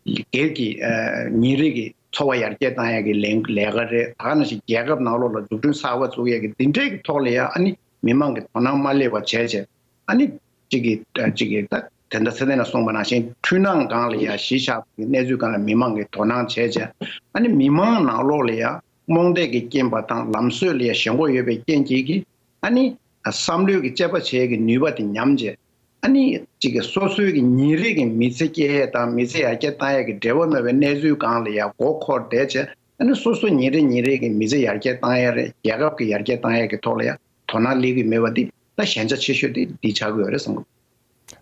སྒེར་གྱི་ཨ་ཉིན་རེ་གི་འཚོ་བ་ཡར་རྒྱས་བཏང་ཡས་ཀྱི་ལས་ལས་ཀ་རེད། ད་ག་ནང་བཞིན་རྒྱལ་ཁབ་ནང་ལོགས་ལ་འཛུགས་སྐྲུན་གསར་པ་བཙུགས་ཡས་ཀྱི་འདི་འདྲའི་གི་ཐོག་ལ་ཡང་ཨ་ནི་མི་མང་གི་དོ་སྣང་མ་སླེབས་པ་བྱས་བྱས། ཨ་ནི་གཅིག་གིས་གཅིག་གིས་ད་དེ་འདྲ་ཚེ་བརྟན་ལགས་གསུངས་པ་ནང་བཞིན་འཁྲུལ་སྣང་སྒང་ལ་ཡང་གཞི་བཞག་པའི་གནས་ཚུལ་སྒང་ལ་མི་མང་གི་དོ་སྣང་བྱས་བྱས། ཨ་ནི་མི་མང་ནང་ལོགས་ལ་ཡང་རྨོངས་དད་ཀྱི་རྐྱེན་པ་དང་ལམ་སྲོལ་ལ་ཡང་ཞེན་ཁོག་ཡོད་པའི་རྐྱེན་གྱིས་ཀྱིས། ཨ་ནི་བསམ་བློའི་གི་དཔྱད་པ་བྱེད་ཀྱི་ནུས་པ་དེ་ཉམས་བྱས། ཨ་ནི་གཅིག་གིས་སོ་སོའི་གི་ཉིན་རེ་གི་མི་ཚེ་སྐྱེལ་ཡས་དང་མི་ཚེ་ཡར་རྒྱས་བཏང་ཡས་ཀྱི་འབྲེལ་བ་མེད་པའི་གནས་ཚུལ་སྒང་ལ་ཡང་མགོ་འཁོར་བསྡད་བྱས། ཨ་ནི་སོ་སོ་ཉིན་རེ་ཉིན་རེ་གི་མི་ཚེ་ཡར་རྒྱས་བཏང་ཡས་རེད། རྒྱལ་ཁབ་ཀྱི་ཡར་རྒྱས་བཏང་ཡས་ཀྱི་ཐོག་ལ་ཡང་དོ་སྣང་སླེབས་ཀྱི་མེད་པ་འདི་ད་ཞན་ཆ་ཆེ་ཤོས་དེ་འདི་ཆགས་ཀྱི་ཡོད་རེད་བསམ་གི།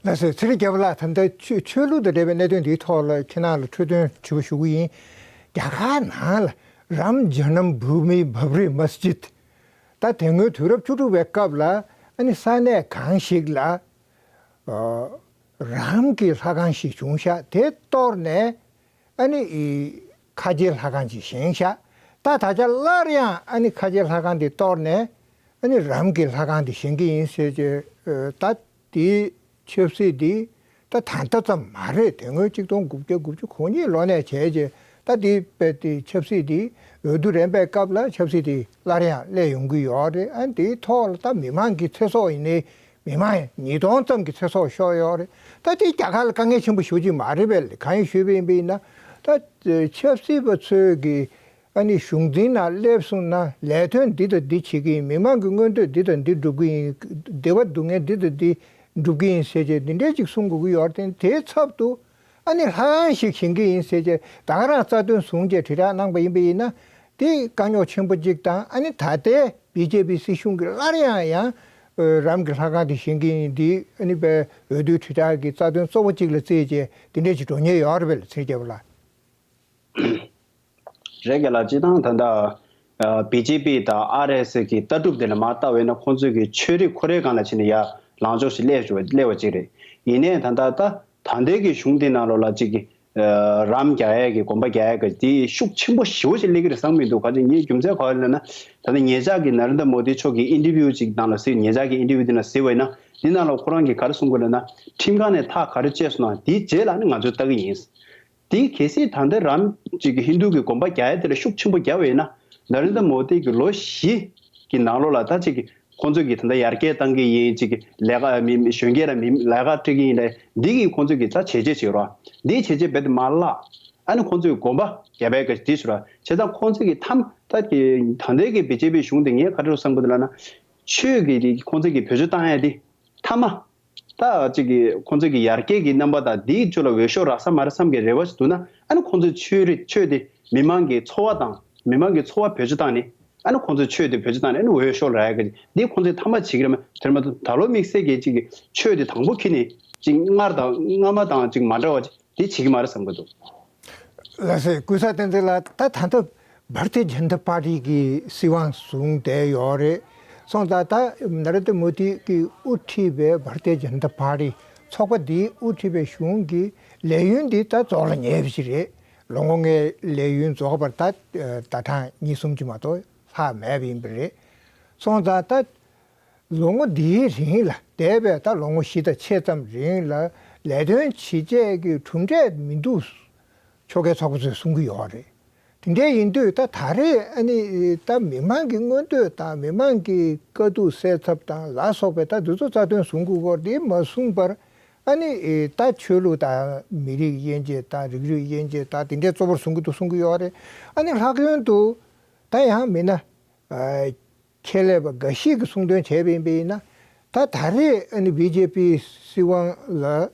ལགས་སོ། ཚེ་རིང་རྒྱལ་པོ་ལགས། ད་ལྟ་ཆོས་ཆོས་ལུགས་དང་འབྲེལ་བའི་གནད་དོན་འདིའི་ཐོག་ལ་ཁྱེད་རང་ལ་འཕྲོས་དོན་དྲི་བ་ཞུ་གི་ཡིན། རྒྱ་གར་ནང་ལ་རམ་ཇ་ནམ་བྷུ་མི་བྷ་བྷ་རི་མ་སི་ཇིད། ད་དེ་སྔོན་དུས་རབས་བཅུ་དྲུག་པའི་སྐབས་ལ་ཨ་ནི་ས་གནས་གང་ཞིག་ལ་ཨ་རམ་གྱི་ལྷ་ཁང་ཞིག་བྱུང་ཤག་དེ་གཏོར་ནས་ཨ་ནི་ཨི་ཁ་ཆེའི་ལྷ་ཁང་ཅིག་བཞེངས་ཤག་ད་ད་ཆ་སླར་ཡང་ཨ་ནི་ཁ་ཆེའི་ལྷ་ཁང་དེ་གཏོར་ནས་ཨ་ནི་རམ་གྱི་ལྷ་ཁང་དེ་བཞེངས་ཀྱི་ཡིན་ཟེར་གྱི། ཨ་ད་དེའི་ཆབ་སྲིད་དེ་ད་ད་ལྟ་ཙམ་མ་རེད། དེ་སྔོན་ཆིག་སྟོང་དགུ་བརྒྱ་དགུ་བཅུ་གོ་གཉིས་ལོ་ནས་བྱས་རྗེས་ད་དེ་དཔེ་དེ་ཆབ་སྲིད་དེ་འོས་བསྡུ་རན་པའི་སྐབས་ལ་ཆབ་སྲིད་དེ་སླར་ཡང་སླེབས་ཡོང་གི་ཡོད་རེད། ཨ་ནི་དེའི་ཐོག་ལ་ད་མི་མང་གི་ཚེ་སྲོག་ཡིན་ནའི་མི་མང་ཉིས་སྟོང་ཙམ་གྱི་ཚེ་སྲོག་ཤོར་ཡོད་རེད། ད་དེ་རྒྱ་གར་ལ་དཀའ་ངལ་ཆེན་པོ་ཞེ་པོ་ཅིག་མ་རེད་པས། གང་ཡིན་ཞུས་པ་ཡིན་པ་ཡིན་ན། ད་ཆབ་སྲིད་པ་ཚོས་ཀྱི་ཨ་ནི་གཞུང་འཛིན་ནང་སླེབས་སོང་ན་ལས་དོན་འདི་དང་འདི་བྱེད་ཀྱི་ཡིན། མི་མང་གི་མངོན་འདོད་འདི་དང་འདི་སྒྲུབ་ཀྱི་ཡིན། བདེ་བ་སྡུག་བསྔལ་འདི་དང་འདི་སྒྲུབ་ཀྱི་ཡིན་ཟེར་བྱས་འདི་འདྲས་ཅིག་གསུང་དགོས་ཀྱི་ཡོད་རེད། དེའི་ཚབ་ཏུ་ཨ་ནི་ལྷ་ཁང་ཞིག་བཞེངས་ཀྱི་ཡིན་ཟེར་བྱས་ད་ག་རང་རྩ་དོན་བཟུང་བྱས་དྲིལ་བསྒྲགས་གནང་པ་ཡིན་པ་ཡིན་ན། དེ་དཀའ་རྙོག་ཆེན་པོ་གཅིག་དང་། ཨ་ནི་ད་ལྟའི་བི་ཇེ་པི་སྲིད་གཞུང་གིས་སླར་ཡང་ཡང་རམ་གྱི་ལྷ་ཁང་དེ་བཞེངས་ཀྱི་ཡིན། འདི་ཨ་ནི་པའི་འོས་བསྡུའི་དྲིལ་བསྒྲགས་ཀྱི་རྩ་དོན་གཙོ་བོ་གཅིག་ལ་བརྩིས་བྱས་དེ་འདྲས་ཅིག་འགྲོ་ཉེན་ཡོད་རེད་པས་ལགས། ཚེ་རིང་རྒྱལ་པོ་ལགས། རེད་རྒན་ལགས། སྤྱིར་བཏང་ད་ལྟ་བི་ཇེ་པི་དང་ཨར་ཨེས་ཨེས་ཀྱི་ལྟ་གྲུབ་དེ་ལ་མར་ལྟ་བས་ན་ཁོང་ཚོས་ཀྱི་ཆོས་རིག་ཁོར་ཡུག་སྒང་ལ་ཕྱིན་ནས་ཡར་ལངས་ཕྱོགས་ཤིག་སླེབས་བྱུང་བ་སླེབས་པ་ཅིག་རེད། ཡིན་ནའི་ད་ལྟ་ད་ད་ལྟའི་གི་གཞུང་དེ་ནང་ལོགས་ལ་ཅིག་གི་རམ་རྒྱག་ཡས་ཀྱི་དགོན་པ་རྒྱག་ཡས་ཀྱི་དེ་ཤུགས་ཆེན་པོ་ཞེ་པོ་ཞིག་སླེབས་ཀྱི་རེད་བསམ་མི་འདུག་ག་ཅི་ངས་རྒྱུ་མཚན་ག་རེ་ལབ་ན། ད་ལྟ་ཉེ་ཆར་གྱི་ནཱ་རེན་དྲ་མོ་དི་མཆོག་གིས་ཨིན་ཊར་བིའུ་ཅིག་ནང་ལ་གཟིགས། ཉེ་ཆར་གྱི་ཨིན་ཊར་བིའུ་དེ་ནང་གཟིགས་པ་ཡིན་ན་དེ་ནང་ལ་ཁོ་རང་གིས་ག་རེ་གསུང་གི་ལབ་ན། ཁྲིམས་ཁང་ནས་ཐག་ག་རེ་བཅད་སོང་ན་དེའི་རྗེས་ལ་ནི་ང་ཚོས་ལྟ་གི་ཡིན། དེ་གལ་སྲིད་ད་ལྟ་རང་ཅིག་གི་ཧིན་རྡུ་གི་དགོན་པ་རྒྱག་ཡ་དེ་ལ་ཤུགས་ཆེན་པོ་རྒྱག་པ་ཡིན་ན། ན་རེན་དྲ་མོ་དི་གི་ལོ་བཞི་གི་ནང་ལོགས་ལ་ད་ཅིག་གི་ཁོང་ཚོས་ཀྱི་ད་ལྟ་ཡར་རྒྱས་བཏང་གི་ཡིན། ཅིག་གི་ལས་ཀ་མི་གཞོན་སྐྱེས་ལ་མི་ལས་ཀ་སྤྲད་ཀྱི་ཡིན་ལ། འདི་གི་ཁོང་ཚོས་ཀྱི་ད་བྱས་རྗེས་བྱེད་རོགས། འདི་བྱས་རྗེས་རྦད་དེ་མ་བརླག་ཨ་ནི་ཁོང་ཚོས་དགོན་པ་རྒྱག་པའི་ག་འདི་ཞུ་ར། བྱས་ཙང་ཁོང་ཚོས་ཀྱི་ཐམ་ད་ཀྱི་ད་ལྟའི་གི་བི་ཇེ་པི་གཞུང་དེ་ངས་ག་རེ་རུ་བསམ་གི་འདུག་ལབ་ན། ཆོས་ཀྱི་རིགས་ཁོང་ཚོས་ཀྱི་བེད་སྤྱོད་བཏང་ཡ་དེ་མཐའ་མ། ད་ཅིག་གི་ཁོང་ཚོས་ཀྱི་ཡར་རྒྱས་ཀྱི་རྣམ་པ་དང་འདིའི་ཕྱོགས་ལ་འོས་ཤོག་རག་ས་མ་རེད་བསམ་གྱི་རེ་བ་ཞིག་འདུག་ན། ཨ་ནི་ཁོང་ཚོས་ཆོས་རིག་ཆོས་དེ་མི་མང་གི་འཚོ་བ་དང་མི་མང་གི་འཚོ་བ་བེད་སྤྱོད་བཏང་ནས། ཨ་ནི་ཁོང་ཚོས་ཆོས་དེ་བེད་སྤྱོད་བཏང་ནས་ཨ་ནི་འོས་ཤོག་རག་ཡ་གི་འདི་ཁོང་ཚོས་མཐའ་མ་བྱེད་ཀྱི་རེད་མ། དེར་མ་གཏོགས་ད་ལོ་དམིགས་བསལ་གྱི་ཅིག་གི་ཆོས་དེ་དང་པོ་ཁྱེར་ནས་ཅིག་སྔར་དང་སྔ་མ་དང་ཅིག་མ་འདྲ་བ་ཅིག་དེ་བྱེད་ཀྱི་མ་རེད་བསམ་གྱི་འདུག་ལགས་སེ། ཀུན་བཟང་བསྟན་འཛིན་ལགས། ད་ད་ལྟ་བྷར་ཏི་ཇན་ཏ་པར་ཏི་གི་སྲིད་དབང་བཟུང་བསྡད་ཡོད་རེད། སོང་ཙང་ད་ན་རེན་དྲ་མོ་དི་གིས་དབུ་ཁྲིད་པའི་བྷར་ཏི་ཇན་ཏ་པར་ཏི་ཚོགས་པ་འདིས་དབུ་ཁྲིད་པའི་གཞུང་གི་ལས་ཡུན་འདི་ད་རྫོགས་ལ་ཉེ་བ་ཞིག་རེད། ལོ་ངོ་ལྔའི་ལས་ཡུན་རྫོགས་པར་ད་ཟླ་གྲངས་གཉིས་གསུམ་ཅིག་མ་གཏོགས་ལྷག་མེད་པ་ཡིན་པ་རེད། སོང་ཙང་ད་ལོ་ངོ་འདིའི་རིང་ལ་འདས་པའི་ད་ལོ་ངོ་བཞི་དང་ཕྱེད་ཙམ་རིང་ལ་ལས་དོན་ཇི་བྱས་ཀྱི་གྲུབ་འབྲས་མི་འདུག་ཕྱོགས་འགལ་ཚོགས་པ་ཚོས་གསུང་གི་ཡོད་རེད། དེ་འདྲ་ཡིན་དུས་ད་ད་རེས་ཨ་ནི་ད་མི་མང་གི་མངོན་འདོད་དང་མི་མང་གི་དཀའ་སྡུག་སེལ་ཐབས་དང་ལ་སོགས་པའི་ད་འདི་ཚོ་རྩ་དོན་བཟུང་དགོས་སྐོར་འདི་མ་གསུངས་པར། ཨ་ནི་ད་ཆོས་ལུགས་དང་མི་རིགས་དབྱེ་འབྱེད་དང་རིགས་རུས་དབྱེ་འབྱེད་དང་དེ་འདྲའི་གཙོ་བོར་བཟུང་གི་འདུག་གསུང་གི་ཡོད་རེད། ཨ་ནི་ལྷག་དོན་དུ་ད་ཡང་མིན་ན། ཨ། ཆེད་ལས་པ་འགའ་ཞིག་གིས་གསུང་དོན་བྱས་པ་ཡིན་པ་ཡིན་ན། ད་ད་རེས་ཨ་ནི་བི་ཇེ་པི་སྲིད་དབང་ལ་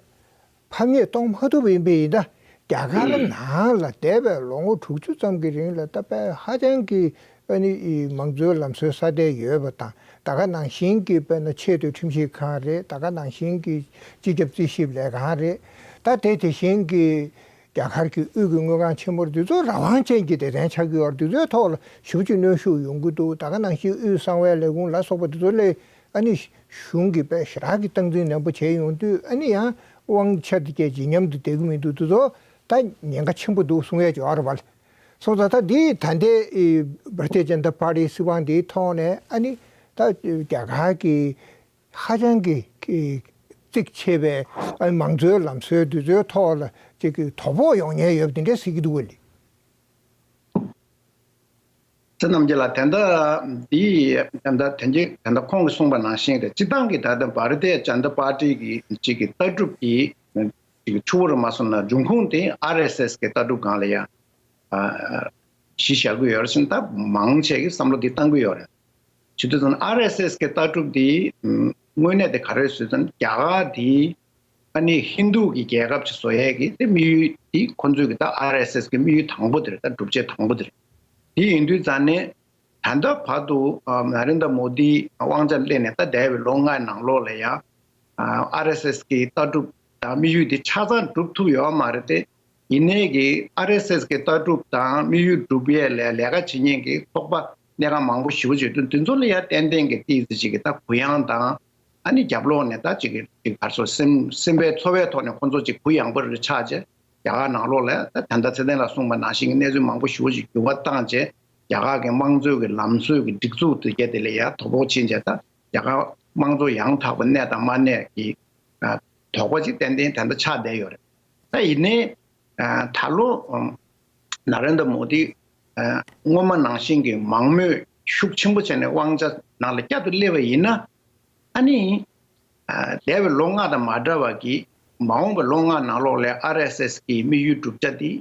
ཕམ་ཉེས་གཏོང་མ་ཐུབ་པ་ཡིན་པ་ཡིན་ན། རྒྱ་གར་ནང་ལ་འདས་པའི་ལོ་ངོ་དྲུག་ཅུ་ཙམ་གྱི་རིང་ལ་ད་དཔེ་ཧ་ཅང་གི་ཨ་ནི་མང་གཙོའི་ལམ་སྲོལ་སྲ་བརྟན་ཡོད་པ་དང་། ད་ག་ནང་བཞིན་གྱི་དཔེར་ན་ཆེས་མཐོའི་ཁྲིམས་ཞིབ་ཁང་རེད། ད་ག་ནང་བཞིན་གྱི་སྤྱི་ཁྱབ་རྩིས་ཞིབ་ལས་ཁང་རེད། ད་དེ་དེ་བཞིན་གྱི་རྒྱ་གར་གྱི་དབུས་ཀྱི་དངུལ་ཁང་ཆེན་མོར་འདི་ཚོ་རང་དབང་ཅན་གྱི་སྡེ་ཚན་ཆགས་ཀྱི་ཡོད་རེད། འདི་ཚོའི་ཐོག་ལ་ཞེ་པོ་ཅིག་གནོན་ཤུགས་ཡོང་གི་འདུག་ད་ག་ནང་བཞིན་དབུས་གསང་བའི་ལས་ཁུངས་ལ་སོགས་པ་འདི་ཚོ་ལ་ཨ་ནི་གཞུང་གིས་དཔེ་ཞེ་དྲག་གི་སྟངས་འཛིན་ནན་པོ་བྱས་ཡོང་དུས། ཨ་ནི་ཡང་དབང་ཆ་འདི་གས་ཇེ་ཉམས་སུ་བསྡད་ཀྱི་མི་འདུག་འདི་ཚོ་ད་ཉེན་ཁ་ཆེན་པོ་འདུག་གསུང་ཡས་ཀྱི་ཡོད་རེད་པ། སོང་ཙང་ད་འདི་ད་ལྟའི་ཨི་བྷར་ཏི་ཇན་ཏ་པར་ཏིའི་སྲིད་དབང་འདིའི་ཐོག་ནས་ཨ་ནི་ད་རྒྱ་གར་གྱི་ཧ་ཅང་གི་གི་གཙིགས་ཆེ་བའི་ཨ་མང་གཙོའི་ལམ་སྲོལ་འདི་ཚོའི་ཐོག་ལ་ཅིག་གི་དོ་ཕོག་ཡོང་ཉེན་ཡོད་པ་འདི་འདྲ་ཟེར་གྱི་འདུག་ག་ལེ། ཚེ་རྣམ་རྒྱལ་ལགས། དེ་འདྲ་འདི་དེ་འདྲ་དེ་འདྲ་དེ་འདྲ་ཁོང་གིས་གསུངས་པ་ནང་བཞིན་རེད། སྤྱི་བཏང་གི་ད་ལྟ་བྷ་ར་ཏི་ཇན་ཏ་པར་ཏི་གི་ཅིག་གི་ལྟ་གྲུབ་ཀྱི་ཅིག་གི་ཕྱུག་པོ་རུ་མ་སོང་ན་འབྱུང་ཁུངས་དེ་ཨར་ཨེས་ཨེས་གི་ལྟ་གྲུབ་སྒང་ལ་ཡ་ཨ་གཞི་བཞག་གི་ཡོད་རེད་ཟེར་ན། ད་མང་ཆེ་གིས་བསམ་བློ་འདི་བཏང་གི་ཡོད་རེད། བྱེད་དུས་ཙམ་ཨར་ཨེས་ཨེས་གི་ལྟ་གྲུབ་འདི་དངོས་གནས་དེ་ག་རེ་ཟེར་ཙམ་རྒྱ་གར་འདི་ཨ་ནི་ཧིན་རྡུ་གི་རྒྱལ་ཁབ་ཅིག་བཟོ་ཡས་ཀྱི་དེ་དམིགས་ཡུལ་འདི་ཁོང་ཚོས་ཀྱི་ད་ཨར་ཨེས་ཨེས་གི་དམིགས་ཡུལ་དང་པོ་དེ་རེད། ད་སྒྲུབ་བྱེད་དང་པོ་དེ་རེད། དེ་ཡིན་དུས་ཙམ་ནས་ད་ལྟ་བར་དུ་ཨ་ན་རེན་དྲ་མོ་དི་དབང་ཆ་སླེབས་ནས་ད་འདས་པའི་ལོ་ལྔའི་ནང་ལོགས་ལ་ཡ་ཨར་ཨེས་ཨེས་གི་ལྟ་གྲུབ་དང་དམིགས་ཡུལ་འདི་ཆ་ཚང་འགྲུབ་ཐུབ་ཡོད་མ་རེད་དེ། ཡིན་ནའི་གི་ཨར་ཨེས་ཨེས་གི་ལྟ་གྲུབ་དང་དམིགས་ཡུལ་སྒྲུབ་ཡས་ལ་ལས་ཀ་བྱེད་མཁན་གི་ཚོགས་པ་སྣེ་ཁ་མང་པོ་ཞེ་པོ་ཅིག་འདུག་འདི་ཚོ་ལ་ཡ་ཏན་ཏན་གི་ཏོག་ཙམ་ཅིག་གི་ད་གུ་ཡངས་དང་། ཨ་ནི་རྒྱབ་ལོགས་ནས་ད་ཅིག་གི་ཅིག་གར་སོ་སེམས་སེམས་པའི་ཚོར་བའི་ཐོག་ནས་ཁོང་ཚོ་ཅིག་གུ་ཡངས་པོ་རེ་ཆགས་རྗེས། རྒྱ་གར་ནང་ལོགས་ལ་ད་ད་ལྟ་ཚེ་བརྟན་ལགས་གསུངས་པ་ནང་བཞིན་གྱི་གནས་ཚུལ་མང་པོ་ཞེ་པོ་ཅིག་འགྱུར་བ་བཏང་རྗེས། རྒྱ་གར་གི་དམངས་གཙོའི་གི་ལམ་སྲོལ་གི་སྒྲིག་འཛུགས་དེ་གས་དེ་ལ་ཡ་དོ་ཕོག་ཕྱིན་རྗེས། ད་རྒྱ་གར་དམངས་གཙོ་ཡང་དག་པ་གནས་དང་མ་གནས་ཀྱི་ཨ་དོགས་པ་ཅིག་ཏན་ཏན་ད་ལྟ་ཆགས་བསྡད་ཡོད་རེད། ད་ཡིན་ནའི་ཨ་ད་ལོ་ཨ་ན་རེན་དྲ་མོ་དི་ཨ་སྔོན་མ་ནང་བཞིན་གྱི་མང་མོས་ཤུགས་ཆེན་པོ་བྱས་ནས་དབང་ཆ་ནང་ལ་བསྐྱར་དུ་སླེབས་པ་ཡིན་ན། ཨ་ནི་ཨ་འདས་པའི་ལོ་ལྔ་དང་མ་འདྲ་བ་གི་མ་འོངས་པའི་ལོ་ལྔ་ནང་ལོགས་ལ་ཨར་ཨེས་ཨེས་ཀྱི་དམིགས་ཡུལ་བསྒྲུབ་བྱ་དེ་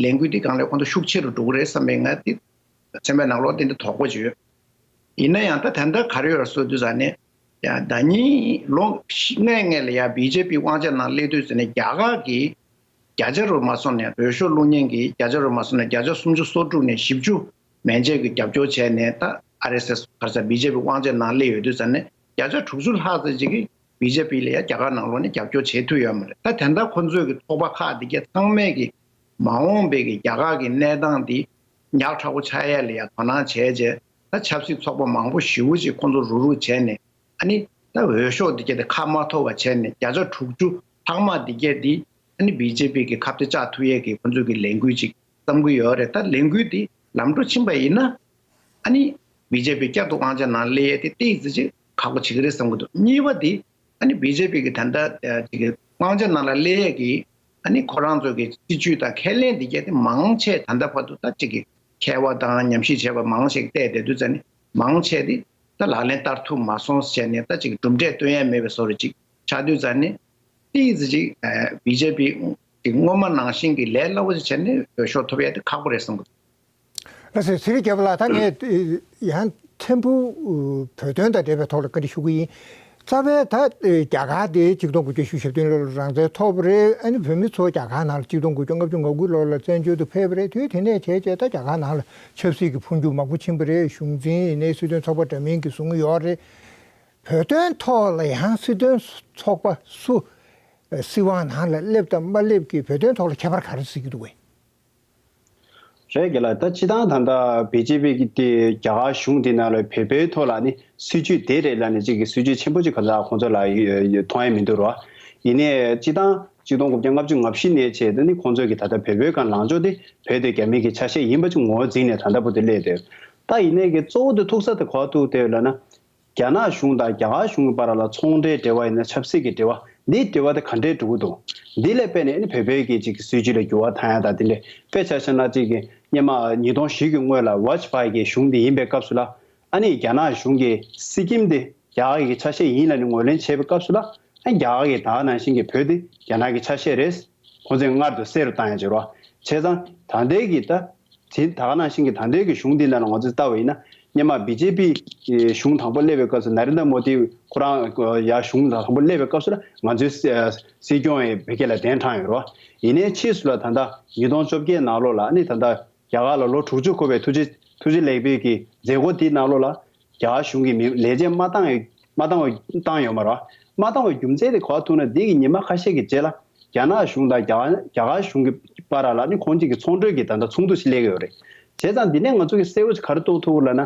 ལས་འགུལ་དེ་སྒང་ལ་ཁོང་ཚོ་ཤུགས་ཆེ་རུ་འགྲོ་གི་རེད་བསམ་པའི་ང་དེ་སེམས་པའི་ནང་ལོགས་དེ་འདྲ་དོགས་པ་ཅིག་ཡོད། ཡིན་ན་ཡང་ད་ད་ལྟ་ག་རེ་ཡོད་རེད་ཟེར་དུས་ཙང་ནས། ཡང་ཟླ་ཉིན་ལོ་ལྔའི་སྔོན་ལ་ཡང་བི་ཇེ་པི་དབང་ཆ་ནང་སླེབས་དུས་ཙང་ནས་རྒྱ་གར་གྱི་བརྒྱ་ཆ་རུ་མ་སོང་ནས། འོས་ཤོག་བླུག་མཁན་གྱི་བརྒྱ་ཆ་རུ་མ་སོང་ནས་བརྒྱ་ཆ་སུམ་ཅུ་སོ་དྲུག་ནས་བཞི་བཅུ་མན་ཆད་ཀྱི་རྒྱབ་སྐྱོར་བྱས་ནས། ད་ཨར་ཨེས་ཨེས་ག་རེ་ཟེར་བི་ཇེ་པི་དབང་ཆ་ནང་སླེབས་ཡོད་དུས་ཙང་ནས་བརྒྱ་ཆ་དྲུག་ཅུ་ལྷག་ཙམ་ཅིག་གིས་བི་ཇེ་པི་ལ་ཡང་རྒྱ་གར་ནང་ལོགས་ནས་རྒྱབ་སྐྱོར་བྱེད་ཐུབ་ཡོད་མ་རེད། ད་དེ་འདྲ་ཁོང་ཚོའི་གི་ཚོགས་པ་ཁག་འདི་གས་ཚང་མས་གི་མ་འོངས་པའི་གི་རྒྱ་གར་གི་གནས་སྟངས་འདི་ཉག་ཕྲ་པོ་ཆགས་ཡས་ལ་ཡང་དོ་སྣང་བྱས་རྗེས། ད་ཆབ་སྲིད་ཚོགས་པ་མང་པོ་ཞེ་པོ་ཅིག་ཁོང་ཚོ་རུག་རུག་བྱས་ནས། ཨ་ནི་ད་འོས་ཤོག་འདི་གས་དེ་ཁ་མ་ཐོབ་པ་བྱས་ནས། བརྒྱ་ཆ་དྲུག་ཅུ་ལྷག་མ་འདི་གས་འདི་ཨ་ནི་བི་ཇེ་པི་གི་ཁ་གཏད་བཅག་ཐུབ་ཡས་ཀྱི་ཁོང་ཚོས་ཀྱི་ལས་འགུལ་ཅིག་བརྩམ་གྱི་ཡོད་རེད། ད་ལས་འགུལ་འདི་ལམ་འགྲོ་ཕྱིན་པ་ཡིན་ན། ཨ་ནི་བི་ཇེ་པི་བསྐྱར་དུ་དབང་ཆ་ནང་སླེབས་ཡས་དེ་ཏོག་ཙམ་ཅིག་ཁག་པོ་བྱེད་ཀྱི་རེད་བསམ་གྱི་འདུག་གཉིས་པ་འདི་ཨ་ནི་བི་ཇེ་པི་གི་ད་ལྟ་ཅིག་གི་དབང་ཆ་ནང་ལ་སླེབས་ཡས་ཀྱི་ ཨ་ནི་ཁོ་རང་ཚོ་གི་སྲིད་ཇུས་དང་ཁས་ལེན་འདི་གྱད་དེ་མང་ཆེ་ད་ལྟ་བར་དུ་ད་ཅིག་གི་ཁྱད་པར་དང་ཉམས་ཞིབ་བྱས་པ་མང་ཞིག་བལྟས་བསྡད་དུས་ཙ་ནི་མང་ཆེ་དེ་ད་ལག་ལེན་བསྟར་ཐུབ་མ་སོང་ཟེར་ནས་ད་ཅིག་གྲུབ་འབྲས་སྟོན་ཡ་མེད་པའི་བཟོ་འདྲ་ཅིག་ཆགས་དུས་ཙ་ནི་ཏིས་ཅིག་བི་ཇེ་པི་ཅིག་སྔོན་མ་ནང་བཞིན་གྱི་ལས་སླ་བོ་ཞིག་བྱས་ནས་འོས་ཤོག་ཐོབ་ཡ་དེ་ཁག་པོ་རེད་བསམ་གི་འདུག་ལགས་སོ། ཚེ་རིང་རྒྱལ་པོ་ལགས། ད་ངས་ཡང་ཐེམ་ཕུ་བོད་དོན་དང་འབྲེལ་བའི་ཐོག་ལ་བཀའ་འདྲི་ཞུ་གི་ཡིན། རྩ་བའི་ད་རྒྱ་གར་དེ་ཆིག་སྟོང་དགུ་བརྒྱ་བཞི་བཅུ་ཞེ་བདུན་ལོར་རང་བཙན་ཐོབ་པ་རེད། ཨ་ནི་བོད་མི་ཚོ་རྒྱ་གར་ནང་ལ་ཆིག་སྟོང་དགུ་བརྒྱ་ལྔ་བཅུ་ང་དགུ་ལོ་ལ་བཙན་བྱོལ་དུ་ཕེབས་པ་རེད། དུས་དེ་ནས་བྱས་བྱས་ད་རྒྱ་གར་ནང་ལ་ཆབ་སྲིད་ཀྱི་འཕོ་འགྱུར་མང་པོ་ཕྱིན་པ་རེད། གཞུང་འཛིན་ཡིན་ནའི་སྲིད་དོན་ཚོགས་པ་འདྲ་མིན་གྱི་བཟུང་གི་ཡོད་རེད། བོད་དོན་ཐོག་ལ་ཡང་སྲིད་དོན་ཚོགས་པ་སུ་སྲིད་དབང་ནང་ལ་སླེབས་དང་མ་སླེབས་ཀྱི་བོད་དོན་ཐོག་ལ་ཁྱད་པར་ག་རེ་བཟོ་གི་འདུག་གས། རེད་རྒན་ལགས། ད་སྤྱིར་བཏང་ད་ལྟ་བི་ཇེ་པི་གི་དེ་རྒྱ་གར་གཞུང་དེ་ནང་ལ་བོད་པའི་ཐོག་ལ་ནི་སྲིད་ཇུས་དེ་རེད་ལབ་ནས་གཅིག་གི་སྲིད་ཇུས་ཆེན་པོ་གཅིག་ག་ཚོད་ཁོང་ཚོ་ལ་ཡོད་ཡོད་མཐོང་ཡ་མི་འདུག་རོ། ཡིན་ནའི་སྤྱིར་བཏང་ཆིག་སྟོང་དགུ་བརྒྱ་ལྔ་བཅུ་ང་བཞི་ནས་བྱས་ཏེ་ནི་ཁོང་ཚོས་ཀྱི་ད་ལྟ་བོད་པའི་སྒང་ལངས་ཕྱོགས་དེ་བོད་དེ་རྒྱ་མི་གི་ཆ་ཤས་ཡིན་པ་ཅིག་ངོས་འཛིན་ནས་ད་ལྟ་བར་དུ་སླེབས་ཏེ། ད་ཡིན་ནའི་གི་གཙོ་བོ་དེ་ཐུག་ས་དེ་ག་པར་ཐུག་བསྡད་ཡོད་ལབ་ན། རྒྱ་ནག་གཞུང་དང་རྒྱ་གར་གཞུང་གི་བར་ལ་ཚོང་འབྲེལ་འབྲེལ་བ་ཡིན་ན་ཆབ་སྲིད་ཀྱི་འབྲེལ་བ་འདིའི་འབྲེལ་བ་དེ་ག་འདྲས་འགྲོ་གི་འདུག་འདི་ལས་དཔེ་ནས་ཨ་ནི་བོད་པའི་གི་ཅིག་གི་སྲིད་ཇུས་ལ་འགྱུར་བ་བཏང་ཡ་དང་དེ་འདྲས་དཔེ་ཆ་བཞག་ན་ཅིག་གི་སྔོན་མ་ཉིས་སྟོང་བཞི་གི་སྔོན་ལ་ཝ་ཇ་པཱ་ཡི་གི་གཞུང་དེ་ཡིན་པའི་སྐབས་སུ་ལ་ཨ་ནི་རྒྱ་ནག་གཞུང་གིས་སི་ཀིམ་དེ་རྒྱ་གར་གི་ཆ་ཤས་ཡིན་ལབ་ནས་ངོས་ལེན་བྱས་པའི་སྐབས་སུ་ལ་ཨ་རྒྱ་གར་གྱིས་ད་ག་ནང་བཞིན་གྱི་བོད་དེ་རྒྱ་ནག་གི་ཆ་ཤས་རེད། ཁོང་ཚོས་སྔར་དུ་གསལ་རུ་བཏང་ཡ་བྱེད་རོགས། བྱས་ཙང་ད་ལྟའི་གི་ད། དེ་ད་ག་ནང་བཞིན་གྱི་ད་ལྟའི་གི་གཞུང་འདི་ནང་ལ་ང་ཚོས་ལྟ་བ་ཡིན་ན་སྔོན་མ་བི་ཇེ་པི་གཞུང་དང་པོ་སླེབས་པའི་སྐབས་སུ་ན་རེན་དྲ་མོ་དི་ཁོ་རང་ཡ་གཞུང་དང་པོ་སླེབས་པའི་སྐབས་སུ་ལ་ང་ཚོའི་སྲིད་སྐྱོང་ཡི་བོད་སྐད་ལ་གདན་དྲངས་ཡོད་རོགས། ཡིན་ནའི་ཕྱིས་སུ་ལ་ད་ལྟ་ཉིས་སྟོང་བཅོ་བརྒྱད་ནང་ལོགས་ལ་ཨ་ནི་ད་ལྟ་རྒྱ་གར་ལ་ལོ་དྲུག་ཅུ་འཁོར་བའི་ཐུགས་རྗེ་ཐུགས་རྗེ་ལེགས་འབུལ་གྱི་མཛད་སྒོ་དེའི་ནང་ལོགས་ལ། རྒྱ་གར་གཞུང་གིས་མི་ལས་བྱེད་མ་བཏང་ཡོད་མ་བཏང་བ་བཏང་ཡོད་མ་རེད། མ་བཏང་བའི་རྒྱུ་མཚན་དེ་ག་པར་ཐུག་ན་འདི་གི་ཉི་མ་ཁ་ཤས་ཀྱི་རྗེས་ལ་རྒྱ་ནག་གཞུང་དང་རྒྱ་རྒྱ་གར་གཞུང་གི་བར་ལ་ནི་ཁོང་གཅིག་གི་ཚོང་གྲོས་ཀྱི་ད་ལྟ་ཚོགས་འདུ་ཞིག་སླེབས་ཡོད་རེད། བྱས་ཙང་འདི་ནས་ང་ཚོ་གི་གསལ་བོ་ཞིག་ག་རེ་རྟོགས་ཐུབ་ལབ་ན།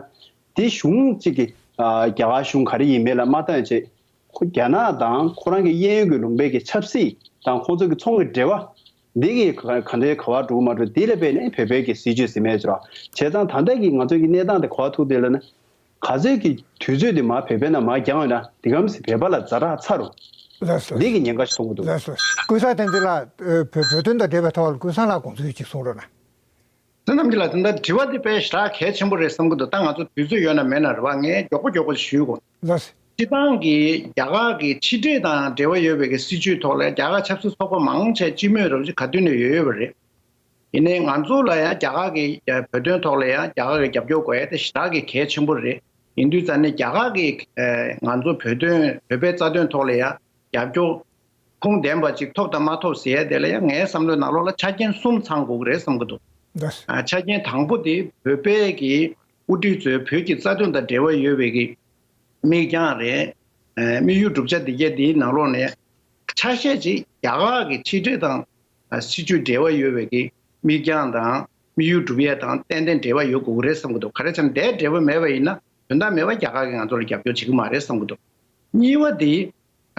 འདི་གཞུང་གཅིག་གི་རྒྱ་གར་གཞུང་ག་རེ་ཡིན་མིན་ལ་མ་བལྟས་བྱས། ཁོ་རྒྱ་ནག་དང་ཁོ་རང་གི་གཡས་གཡོན་གྱི་ལུང་པའི་གི་ཆབ་སྲིད་དང་ཁོང་ཚོ་གི་ཚོང་གི་འབྲེལ་བ་འདི་གི་ག་ག་འདྲའི་ག་བར་འགྲོ་གི་མ་འགྲོ་འདི་ལ་དཔག་ནས་བོད་པའི་གི་སྲིད་ཇུས་ཟིན་མེད་ཅོ། བྱས་ཙང་ད་ལྟ་གི་ང་ཚོ་གི་གནས་སྟངས་དེ་ག་བར་ཐུག་དེ་ལ་ན་ག་ཚོད་ཀྱི་དུས་ཚོད་དེ་མར་བོད་པའི་ནང་མར་འགྱངས་ཡོད་ན་འདི་གམ་སི་བོད་པ་ལ་ཛ་དྲག་ཚ་རུ་ལགས་སོ། འདི་གི་ཉེན་ཁ་ཞིག་མཐོང་གི་འདུག་ལགས་སོ། ཀུན་བཟང་བསྟན་འཛིན་ལགས། བོད་བོད་དོན་དང་འབྲེལ་བའི་ཐོག་ལ་ཀུན་བཟང་ལགས་དགོངས་ཚུལ་ཅིག་གསུང་རོགས་གནང་། བསོད་ནམས་ཀྱི་ལགས། དེ་འདྲ་དྲི་བ་འདི་དཔེ་ཞེ་དྲག་གལ་ཆེན་པོ་རེད་བསམ་གྱི་འདུག་ད་ང་ཚོ་དུས་ཚོད་ཡོད་ན་མེད་ན་རེད་བ། ངས་མགྱོགས་པོ་མགྱོགས་པོ་ཞུ་དགོས། ལགས། སྤྱིར་བཏང་གི་རྒྱ་གར་གྱི་ཕྱི་འབྲེལ་དང་འབྲེལ་བ་ཡོད་པའི་གི་སྲིད་ཇུས་ཐོག་ལ་རྒྱ་གར་ཆབ་སྲིད་ཚོགས་པ་མང་ཆེ་སྤྱི་མོས་རོགས་ཅིག་ག་དུས་ནས་ཡོད་ཡོད་པ་རེད། ཡིན་ནའི་ང་ཚོ་ལ་ཡང་རྒྱ་གར་གྱི་བོད་དོན་ཐོག་ལ་ཡང་རྒྱ་གར་གྱི་རྒྱབ་སྐྱོར་དགོས་ཡ་དེ་ཞེ་དྲག་གི་གལ་ཆེན་པོ་རེད། ཡིན་དུས་ཙང་ནས་རྒྱ་གར་གྱི་ང་ཚོ་བོད་དོན་བོད་པའི་རྩ་དོན་ཐོག་ལ་ཡང་རྒྱབ་སྐྱོར་ཁུངས་ལྡན་པ་ཅིག་ཐོབ་དང་མ་ཐོབ་ཟེར་ཡ་དེ་ལ་ཡང་ངའི་བསམ་བློའི་ནང་ལོགས་ལ་ཆ་རྐྱེན་གསུམ་ཚང་དགོས་ཀྱི་རེད་བསམ་གྱི་འདུག་ལགས། ཨ། ཆ་རྐྱེན་དང་པོ་དེ་བོད་པའི་གི་དབུ་ཁྲིད་ཚོས་བོད་ཀྱི་རྩ་དོན་དང་འབྲེལ་བ་ཡོད་པའི་གི་མིག་རྒྱང་རེད། ཨ། དམིགས་ཡུལ་བསྒྲུབ་བྱ་འདི་གས་འདིའི་ནང་ལོགས་ནས་ཆ་ཤས་ཅིག་རྒྱ་གར་གྱི་ཕྱི་འབྲེལ་དང་། ཨ། སྲིད་ཇུས་འབྲེལ་བ་ཡོད་པའི་གི་མིག་རྒྱང་དང་དམིགས་ཡུལ་བསྒྲུབ་ཡས་དང་ཏན་ཏན་འབྲེལ་བ་ཡོད་དགོས་ཀྱི་རེད་བསམ་གྱི་འདུག་ག་རེ་བྱས་ན་དེ་འབྲེལ་བ་མེད་པ་ཡིན་ན་དོན་དག་མེད་པ་རྒྱ་གར་གྱིས་ང་ཚོ་ལ་རྒྱབ་སྐྱོར་བྱེད་ཀྱི་མ་རེད་བསམ་གྱི་འདུག་གཉིས་པ་དེ།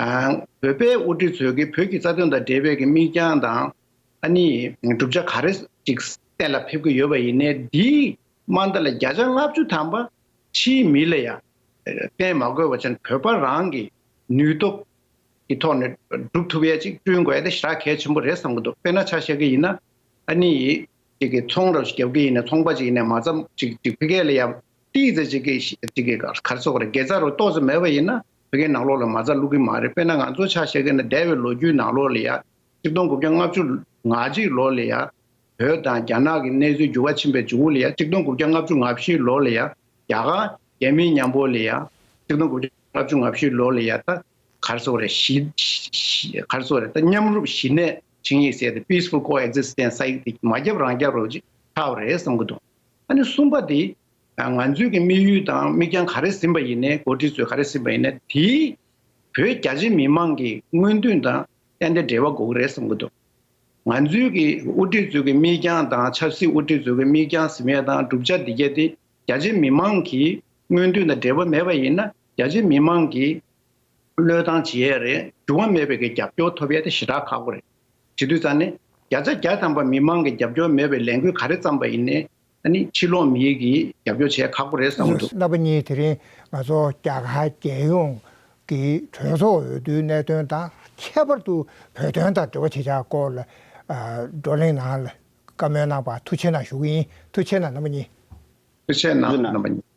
ཨ། བོད་པའི་དབུ་ཁྲིད་ཚོས་ཀྱི་བོད་ཀྱི་རྩ་དོན་དང་འབྲེལ་བའི་གི་མིག་རྒྱང་དང་། ཨ་ནི་བསྒྲུབ་བྱ་ག་རེ་ཅིག་གཏན་ལ་ཕེབས་ཀྱི་ཡོད་པ་ཡིན་ནའི་འདིའི་དམའ་མཐའ་ལ་བརྒྱ་ཆ་ལྔ་བཅུ་ཐམ་པ་ཕྱིའི་མི་ལ་ཡང་བསྟན་མ་དགོས་པ་བྱས་ན་བོད་པ་རང་གི་ནུས་སྟོབས་ཀྱི་ཐོག་ནས་སྒྲུབ་ཐུབ་ཡས་ཅིག་བསྐྲུན་དགོས་ཡ་དེ་ཞེ་དྲག་གལ་ཆེན་པོ་རེད་བསམ་གྱི་འདུག་དཔེར་ན་ཆ་བཞག་གི་ཡིན་ན་ཨ་ནི། ཅིག་གི་ཚོང་རབ་ཞིག་རྒྱབ་ཀྱི་ཡིན་ན་ཚོང་པ་ཅིག་ཡིན་ན་མ་རྩ་ཅིག་ཅིག་ཕ་གི་ལ་ཡ་ཏིས་ཙེ་ཅིག་གི་ཅིག་གི་ག་རེ་ཟེར་དགོས་རེད། དགེ་རྩ་རུ་ཏོག་ཙེ་མེད་པ་ཡིན་ན་ཕ་གིའི་ནང་ལོགས་ལ་མ་རྩ་བླུག་གི་མ་རེད། དཔེར་ན་ང་ཚོ་ཆ་བཞག་གི་ན་འདས་པའི་ལོ་རྒྱུས་ནང་ལོགས་ལ་ཡ་ཆིག་སྟོང་དགུ་བརྒྱ་ལྔ་བཅུ་ང་གཅིག་ལོ་ལ་ཡ་བོད་དང་རྒྱ་ནག་གི་གནས་ཚུལ་འགྱུར་བ་ཕྱིན་པའི་མཇུག་ལ་ཡ་ཆིག་སྟོང་དགུ་བརྒྱ་ལྔ་བཅུ་ང་བཞི་ལོ་ལ་ཡ་རྒྱ་གར་རྒྱ་མིའི་མཉམ་པོ་ལ་ཡ་ཆིག་སྟོང་དགུ་བརྒྱ་ལྔ་བཅུ་ང་བཞི་ལོ་ལ་ཡ་ད། ག་རེ་ཟེར་དགོས་རེད། ཞི་ཞི་ག་རེ་ཟེར་དགོས་རེད། ད་མཉམ་རུབ་ཞི་གནས་ཆིངས་ཡིག་ཟེར་ཏེ་peaceful coexistence ཟེར་ཡིག་དེ་མ་བརྒྱབ་རང་བརྒྱབ་རོགས་ཅིག་ཆགས་པ་རེད་བསམ་གྱི་འདུག་ཨ་ནི་གསུམ་པ་དེ་ང་ཚོའི་གི་དམིགས་ཡུལ་དང་དམིགས་རྒྱང་ག་རེ་ཟིན་པ་ཡིན་ནའི་འགོ་ཁྲིད་ཚོས་ག་རེ་ཟིན་པ་ཡིན་ནའི་དེའི་བོད་རྒྱ་ཆེ་མི་མང་གི་མངོན་འདོད་དང་ཏན་ཏན་འབྲེལ་བ་དགོས་ཀྱི་རེད་བསམ་གྱི་འདུག་ང་ཚོའི་གི་དབུ་ཁྲིད་ཚོའི་གི་མིག་རྒྱང་དང་ཆབ་སྲིད་དབུ་ཁྲིད་ཚོའི་གི་མིག་རྒྱང་ཟིན་ཡས་དང་བསྒྲུབ་བྱ་འདི་གས་དེ་རྒྱ་ཆེ་མི་མང་གི་མངོན་འདོད་དང་འབྲེལ་བ་མེད་པ་ཡིན་ན་རྒྱ་ཆེ་མི་མང་གི་བློས་བཏང་བྱེད་ཡས་རེད། འགྱུར་བ་མེད་པའི་གི་རྒྱབ་སྐྱོར་ཐོབ་ཡས་དེ་ཞེ་དྲག་ཁག་པོ་རེད། བྱེད་དུས་ཙང་ནས་བརྒྱ་ཆ་བརྒྱ་ཐམ་པ་མི་མང་གི་རྒྱབ་སྐྱོར་མེད་པའི་ལས་འགུལ་ག་རེ་བརྩམས་པ་ཡིན་ནའི་ཨ་ནི་ཕྱི་ལོགས་མི་གི་རྒྱབ་སྐྱོར་བྱེད་ཡས་ཁག་པོ་རེད་བསམ་གྱི་འདུག་རྣམ་པ་གཉིས་དེ་རིང་ང་ཚོ་རྒྱ་གར་རྒྱལ་ཡོངས་ཀྱི་གྲོས་ཚོགས་འོས་བསྡུའི་གནད་དོན་དང་ཁྱད་པར་དུ་བོད་དོན་དང་འབྲེལ་བ་བྱེད་ཡག་སྐོར་ལ་ ཨ་བགྲོ་གླེང་ནང་ལ་བཀའ་མོལ་གནང་བར་ཐུགས་རྗེ་གནང་ཞུ་གི་ཡིན། ཐུགས་རྗེ་གནང་རྣམ་པ་གཉིས། ཐུགས་རྗེ་གནང་རྣམ་པ་གཉིས།